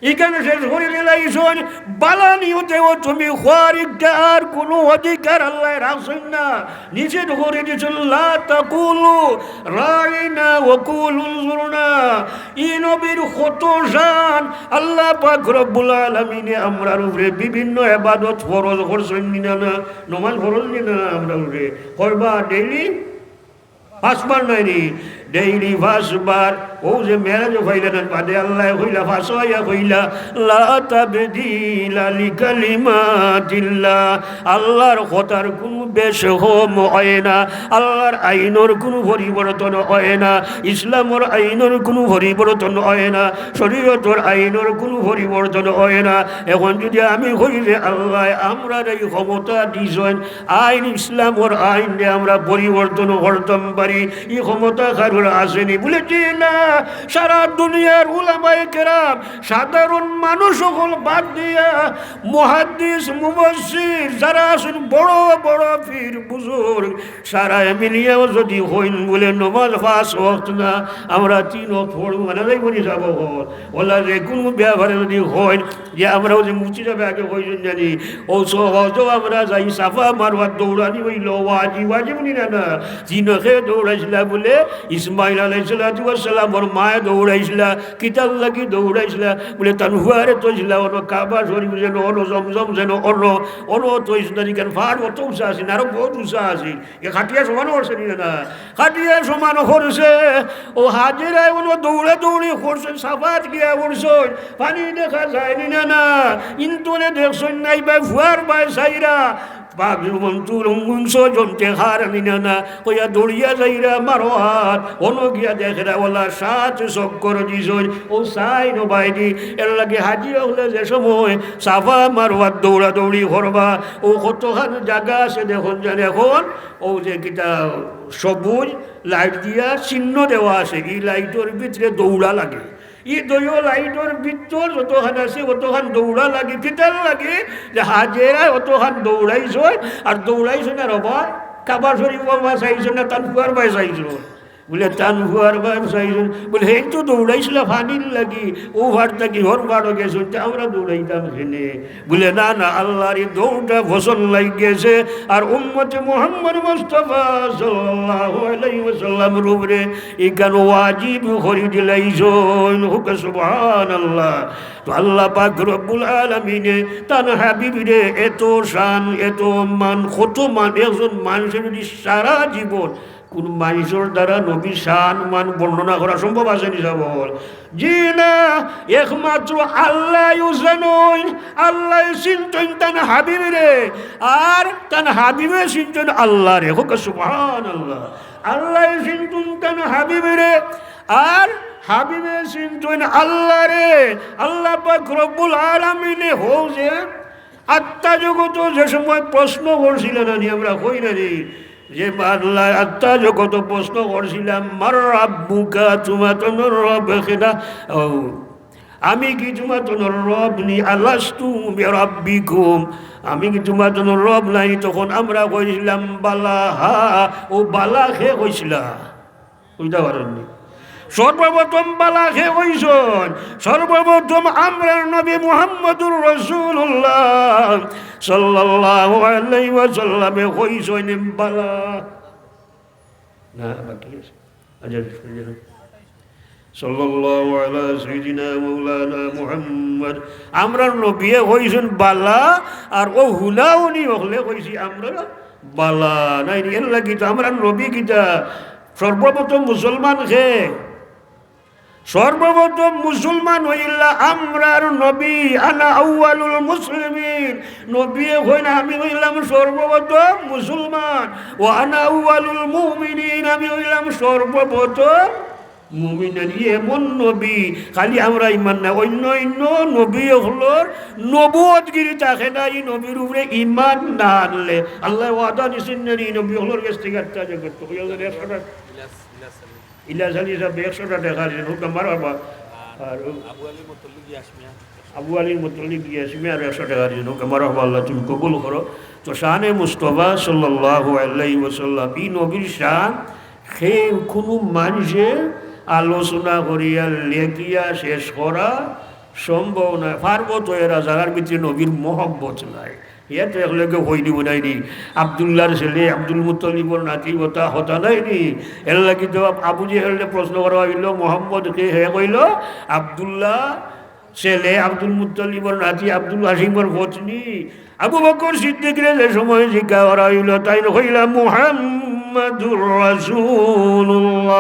ইখান শেষ করি দিলাইছইন, বালা নিয়তেও তুমি কওয়ার ইখতিয়ার কুনু অধিকার আল্লায় রাখছইন না, নিষেধ করি দিছইন, লা তাকুলু রাইনা ওয়া কুলু উনজুরনা। ই নবীর কত শান, আল্লাহ পাক রব্বুল আলামিনে আমরার উপরে বিভিন্ন ইবাদত ফরজ করছইন নি না, না? নমাজ ফরজ নি না, না আমরার উপরে? করবা daily? পাঁচবার নায় নি? ডেইলি পাঁচবার। অউ যে মেরাজো পাইলা না, বাদে আল্লায় কইলা, ফাঁসো আইয়া কইলা, "লা তাবদীলা লিকালিমাতিল্লাহ।" আল্লার কথার কুনু বেশ কম অয় না, আল্লার আইনর কুনু পরিবর্তন অয় না, ইসলামর আইনর কুনু পরিবর্তন অয় না, শরীয়তর আইনর কুনু পরিবর্তন অয় না। এখন যুদি আমি কই যে আল্লায় আমরারে ই ক্ষমতা দিছইন, আইন ইসলামর আইনরে আমরা পরিবর্তন করতাম পারি, ই ক্ষমতা কারোর আছে নি? বুলে, "জি না।" সারা দুনিয়ার উলামায়ে কেরাম, সাধারণ মানুষ অকল বাদ দিয়া, মুহাদ্দিস, মুফাসসির যারা আছইন, বড় বড় পীর বুজুর্গ, সারায় মিলিয়াও যুদি কইন বুলে, "নমাজ পাঁচ ওয়াক্ত না, আমরা তিন ওয়াক্ত পড়মু", মানা যাইবো নি সাব অকল? অলা যে কুনু ব্যাপারে যুদি কইন, যে আমরাও যে মুফতি সাবে আগে কইছইন জানি, অউ সহজও আমরা যাই, সাফা মারওয়াত দৌড়ানি অইলো ওয়াজিব, ওয়াজিব নি না? না, জিনকে দৌড়াইছিলা বুলে, ইসমাইল আলাইহিস সালাতু ওয়াস সালামর মায়ে দৌড়াইছিলা, কিতার লাগি দৌড়াইছিলা? বুলে, তান ফুয়ারে থইছিলা অনো কাবা শরীফ যেন, অনো জমজম যেন, অনো, অনো থইছিলা, ইখান পাহাড় অত উঁচা আছিল, আরো বউত উঁচা আছিল। ই খাটিয়া সমান করছে নি না? খাটিয়া সমান করছে। অউ হাজেরায় অনো দৌড়াদৌড়ি করছইন, সাফাত গিয়া পড়ছইন, পানি দেখা যায় নি না? না, ইন্তরে দেখছইন না, ইবায় ফুয়ার বায় চাইরা, পাক মন্তুর অঙ্গুঞ্চ জমতে হার নি না? না, কইয়া দৌড়িয়া যাইরা মারওয়াত, অনো গিয়া দেখরা অলা সাত চক্কর দিছইন, অউ চাইন অউ বাইদি। এরলাগি হাজি অকলে যে সময় সাফা মারওয়াত দৌড়াদৌড়ি করবা, অউ কতখান জাগা আছে দেখইন জানি এখন, অউ যে কিতা সবুজ লাইট দিয়া চিহ্ন দেওয়া আছে, ই লাইটর ভিতরে দৌড়া লাগে। ই দুইও লাইটর ভিতর যতখান আছে, অতখান দৌড়া লাগে। কিতার লাগি? যে হাজেরায় অতখান দৌড়াইছইন, আর দৌড়াইছইন আর অবায় কাবা শরীফ অবায় চাইছইন না, তান ফুয়ার বায় চাইছইন। বুলে, তান ফুয়ার বায় চাইছইন। বুলে, "হেইন তো দৌড়াইছিলা পানির লাগি, অউ পার থাকি হউ পারো গেছইন, তে আমরা দৌড়াইতাম কেনে?" বুলে, "না, না, আল্লার ই দৌড়টা পছন্দ লাগিগেছে, আর উম্মতে মুহাম্মদ মুস্তাফা সাল্লাল্লাহু আলাইহি ওয়াসাল্লামর উপরে ইখান ওয়াজিব করি দিলাইছইন।" কউক্কা সুবহানাল্লাহ। তো আল্লাহ পাক রব্বুল আলামিনে তান হাবিবরে এত শান, এত মান, কত মান, একজন মানষে যুদি সারা জীবন কুনু মানষর দ্বারা নবীর শান মান বর্ণনা করা সম্ভব আছে নি সাব অকল? জি না, একমাত্র আল্লায়উ জানইন, আল্লায় চিনতইন তান হাবিবরে, আর তান হাবিবে চিনতইন আল্লারে। কউক্কা সুবহানাল্লাহ। আল্লায় চিনতইন তান হাবিবরে, আর হাবিবে চিনতইন আল্লারে। আল্লাহ পাক রব্বুল আলামিনে হউ যে আত্মা জগতো যে সময় প্রশ্ন করছিলা না নি, আমরা কই না নি, যে আল্লায় আত্মা জগতো প্রশ্ন করছিলা, "মান রাব্বুকা?" তুমার তো রব কেডা? ও, "আমি কি তুমার তো রব নি? আলাস্তু বিরাব্বিকুম? আমি কি তুমার তো রব নায়?" তখন আমরা কইছিলাম, "বালা।" হা, অউ বালা কে কইছিলা? বুঝতা পারইন নি? সর্বপ্রথম বালা কে কইছইন? সর্বপ্রথম আমরার নবী মুহাম্মদুর রাসূলুল্লাহ সাল্লাল্লাহু আলাইহি ওয়াসাল্লামে কইছইন বালা। না, বাকি আছে। আচ্ছা, সাল্লাল্লাহু আলা সাইয়্যিদিনা মাওলানা মুহাম্মদ। আমরার নবীয়ে কইছইন বালা, আর অউ হুনাহুনি অকলে কইছি আমরা বালা। নায় নি, এরলাগি তো আমরার নবী কিতা সর্বপ্রথম মুসলমান কে? সর্বপ্রথম মুসলমান অইলা আমরার নবী, "আনা আউয়ালুল মুসলিমিন।" নবীয়ে কইন, "আমি অইলাম সর্বপ্রথম মুসলমান।" "ওয়া আনা আউয়ালুল মুমিনিন," আমি অইলাম সর্বপ্রথম মুমিন। ই এমন নবী, খালি আমরা ইমান না, অইন্য অইন্য নবী অকলর নবুয়তগিরি থাকে না, ই নবীর উপরে ইমান না আনলে। আল্লায় ওয়াদা দিছইন না নি, ই নবী অকলর গেছ থাকি আত্মা জগত। ইলিয়াস আলী সাবে একশোটা টেকা দিছইন, হুক্কা মারো আবার। আর আবু আলী মুতল্লিব ইয়াসমিয়া। আবু আলী মুতল্লিব ইয়াসমিয়া আর একশো টেকা দিছইন, হুক্কা মারো আবার, আল্লাহ তুমি কবুল করো। তো শানে মুস্তফা সাল্লাল্লাহু আলাইহি ওয়াসাল্লাম, ই নবীর শান কে কুনু মানষে আলোচনা করিয়া লেখিয়া শেষ করা সম্ভব নায়। পারবো তো এরা যারার ভিতরে নবীর মহব্বত নাই। হে তো একলগে কই দিবো নায় নি, আব্দুল্লাহর ছেলে, আব্দুল মুত্তালিবর নাতি, অতা কথা নায় নি। এরলাগি তো আবু জেহেলরে প্রশ্ন করা অইলো, "মোহাম্মদ কে?" হে কইলো, "আব্দুল্লাহ, ছেলে আব্দুল মুত্তালিবর নাতি, আব্দুল হাসিমর পত্নী।" আবু বকর সিদ্দিকরে যে সময় জিজ্ঞা করা অইলো, তাইন কইলা, "মুহাম্মদ।" মুহাম্মাদুর রাসূলুল্লাহ।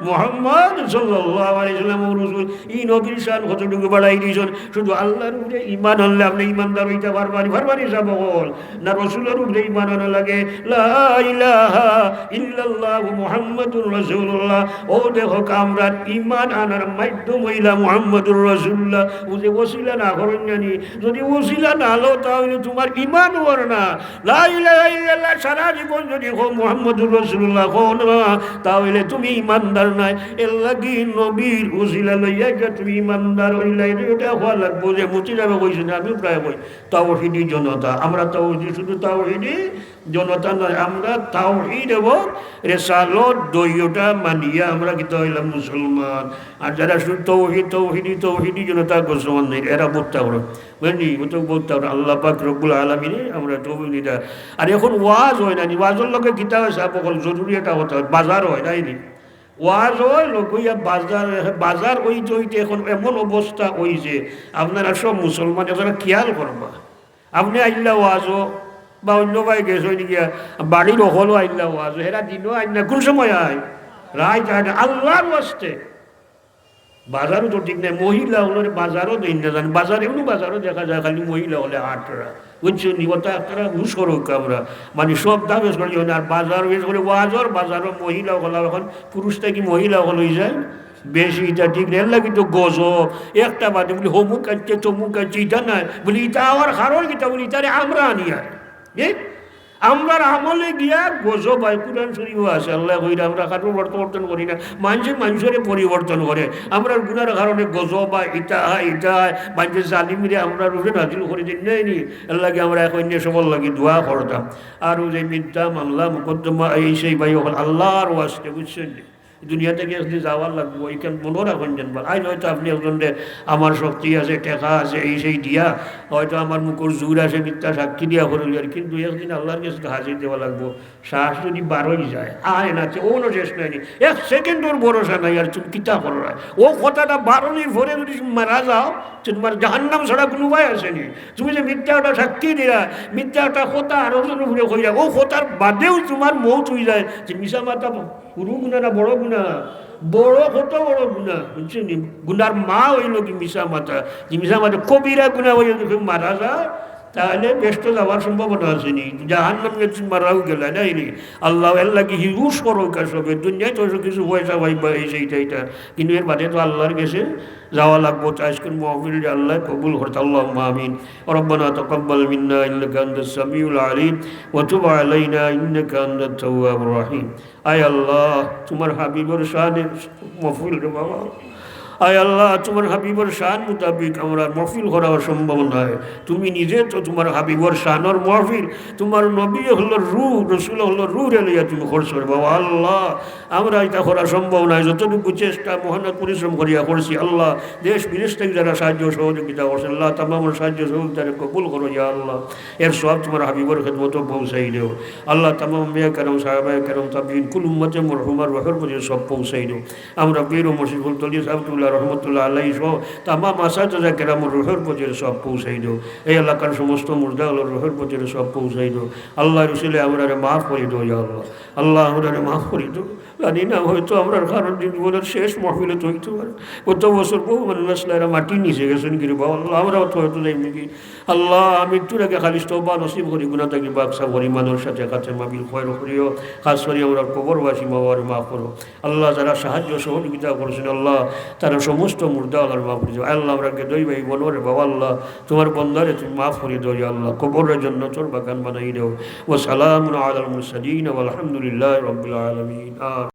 মুহাম্মদ সাল্লাল্লাহু আলাইহি ওয়াসাল্লাম রাসূল। ই নবীর শান কতটুকু বাড়াই দিছইন। শুধু আল্লাহর উপরে ঈমান আনলে আপনে ঈমানদার অইতা পারবা নি, পারবা নি সাব অকল? না, রসুলর উপরে ঈমান আনা লাগে। লা ইলাহা ইল্লাল্লাহু মুহাম্মাদুর রাসূলুল্লাহ। অউ দেখো, আমরার ঈমান আনার মাধ্যম অইলা মুহাম্মাদুর রাসূলুল্লাহ। অউ যে ওসিলা না করইন জানি, যদি ওসিলা না লও, তা অইলে তুমার ঈমান অর না। লা ইলাহা ইল্লাল্লাহ সারা জীবন যদি কও, মুহাম্মাদুর রাসূলুল্লাহ কও না, তা অইলে তুমি ঈমানদার নায়। এরলাগি নবীর উসিলা লইয়া গিয়া তুমি ঈমানদার অইলায়, ইটা কওয়া লাগবো। যে মুফতি সাবে কইছইন, আমিও প্রায় কই, তাওহীদি জনতা। আমরা তাওহীদি, শুধু তাওহীদি জনতা নায়, আমরা তাওহীদ এবং রেসালত দুইওটা মানিয়া আমরা কিতা অইলাম? মুসলমান। আর যারা শুধু তৌহিদ, তৌহিদি, তৌহিদি জনতা মুসলমান নায়, এরা বুঝতা পারো। বুঝলি? ও তো বুঝতা পারো। আল্লাহ পাক রব্বুল আলামিনে আমরা তৌফিক দিতা। আর এখন ওয়াজ অয় না নি, ওয়াজর লগে কিতা অয় সাব অকল? জরুরি একটা কথা অয়, বাজার অয়, তাই নি? ওয়াজ অয়, লোক অইয়া বাজার, বাজার অইতে অইতে এখন এমন অবস্থা অইছে, আপনারা সব মুসলমান একজরা খিয়াল করবা। আপনে আইলা ওয়াজো বা অন্য ভাই গেছইন গিয়া, বাড়ির অকলও আইলা ওয়াজো, হেরা দিনও আইন না, কুন সময় আয়? রাইত আয় না, আল্লাহর ওয়াস্তে। বাজারও তো ঠিক নাই, মহিলা অকলরে বাজারও দেইন না জানি, বাজার এমনি বাজারও দেখা যায় খালি মহিলা অকলে আটরা, বুঝছো নি? ওটা আপনারা হুশ করউক্কা আমরা, মানে সব দাম শেষ করি না, আর বাজার শেষ করে ওয়াজর বাজারও মহিলা অকল, এখন পুরুষ থাকি মহিলা অকল অইযায় বেশি, ইটা ঠিক না। এরলাগি তো গজব, একটা বাদে বুলি হমুক আনছে, তমুক আনছে, ইটা নায় বুলি, ইটা আওয়ার কারণ কিতা বুলি, ইতারে আমরা আনিয়ার। এ? আমরার আমলে গিয়া গজব অয়, কুরআন শরীফো আছে, আল্লায় কইরা আমরা কারো পরিবর্তন করি না, মানষে মানষরে পরিবর্তন করে। আমরার গুনার কারণে গজব অয়, ইটা অয়, ইটা অয়, মানষে জালিমরে আমরার উপরে নাজিল করি দেইন, নায় নি? এরলাগি আমরা এক অইন্য সবর লাগি দোয়া করতাম। আর অউ যে মিথ্যা মামলা মুকদ্দমা এই সেই ভাই অকল আল্লাহর ওয়াস্তে, বুঝছইন নি? দুনিয়া থাকি একদিন যাওয়ার লাগবো, ইখান মনো রাখইন যেন বা। আইজ হয়তো আপনে একজনরে আমার শক্তি আছে, টেকা আছে, এই সেই দিয়া হয়তো আমার মুখর জোর আছে, মিথ্যা সাক্ষী দিয়া করিলিয়ার, কিন্তু একদিন আল্লাহর গেছে তো হাজির দেওয়া লাগবো। শ্বাস যদি বারই যায়, আয় না, তে অনো শেষ নায় নি, এক সেকেন্ডর ভরসা নাই। আর তুমি কিতা কররায়? অউ কথাটা বারনির পরে যদি তুমি মারা যাও, তে তুমার জাহান্নাম ছাড়া কুনু উপায় আছে নি? তুমি যে মিথ্যা একটা সাক্ষী দিলা, মিথ্যা একটা কথা আরো জনর উপরে কইলা, অউ কথার বাদেউ তুমার মউত অইযায়, তে মিছা মাতা হুরু গুনা না বড় গুনা? বড়, কত বড় গুনা, বুঝছইন নি? গুনার মা অইলো কি মিছা মাতা। যে মিছা মাতা কবিরা গুনা অইয়া যদি কেউ মারা যায়, তাইলে বেহেস্তো যাওয়ার সম্ভাবনা আছে নি? জাহান্নামে তুমি মারাও গেলা, নায় নি? আল্লাহ, এরলাগি হুশ করউক্কা সবে। দুনিয়াত তো কিছু পয়সা পাইবা, এই সেইটা, ইটা, কিন্তু এর বাদে তো আল্লাহর গেছে যাওয়া লাগবো। তো আইজকুর মাহফিলরে আল্লায় কবুল করতা, আল্লাহুম্মা আমিন। ربنا تقبل منا إنك أنت السميع العليم وتب علينا إنك أنت التواب الرحيم। আয় আল্লাহ, তুমার হাবিবর শানে মাহফিল রে বাবা। আয় আল্লাহ, তুমার হাবিবর শান মোতাবিক আমরার মাহফিল করা অসম্ভব নায়। তুমি নিজে তো তুমার হাবিবর শানর মাহফিল, তুমার নবী অকলর রুহ, রসুল অকলর রুহরে লইয়া তুমি করছো রে বাবা। আল্লাহ, আমরা ইটা করা সম্ভব নায়। যতটুকু চেষ্টা, মেহনত, পরিশ্রম করিয়া করছি, আল্লাহ, দেশ বিদেশ থাকি যারা সাহায্য সহযোগিতা করছে, আল্লাহ, তামামর সাহায্য সহযোগিতারে কবুল করো, ইয়া আল্লাহ। এর সওয়াব তুমার হাবিবর খেদমতো পৌঁছাই দেও। আল্লাহ, তামাম আম্বিয়া কেরাম, সাহাবায়ে কেরাম, তাবিঈন, কুল উম্মতে মরহুমার রুহর প্রতি সওয়াব পৌঁছাই দেও। আমরা পীর ও মুর্শিদ ফুলতলি সাহেব তুল্লাহ রহমতুল্লাহ আলাইহি সহ তামাম আসাতিজা কেরামর রুহর প্রতি সওয়াব পৌঁছাই দেও। এই এলাকার সমস্ত মুর্দা অকলর রুহর প্রতি সওয়াব পৌঁছাই দেও। আল্লাহর উসিলায় আমরারে মাফ করি দেও, ইয়া আল্লাহ। আল্লাহ, আমরারে মাফ করি দেও। জানি না, হয়তো আমরার কারো জীবনর শেষ মাহফিল অইতো অইতে পারে। গত বছর বহু মানুষ আছলা, এরা মাটির নিচে গেছইন গি রে বাবা। আল্লাহ, আমরাও তো হয়তো যাইমু গি। আল্লাহ, মৃত্যুর আগে খালিস তওবা নসিব করি, গুনা থাকি পাক সাফ করি, ইমানর সাথে খাতেমা বিল খয়র করিও। খাস করি আমরার কবরবাসী মা বাবারে মাফ করো। আল্লাহ, যারা সাহায্য সহযোগিতা করছইন, আল্লাহ, তারার সমস্ত মুর্দা অকলর মাফ করি দেও। আল্লাহ, আমরার গেদই ভাই বইনরে বাবা, আল্লাহ, তুমার বন্দারে তুমি মাফ করি দেও, ইয়া আল্লাহ, কবররে জন্নতর বাগান বানাই দেও। ওয়া সালামুন আলাল মুরসালিন ওয়াল হামদুলিল্লাহি রাব্বিল আলামিন। আমিন।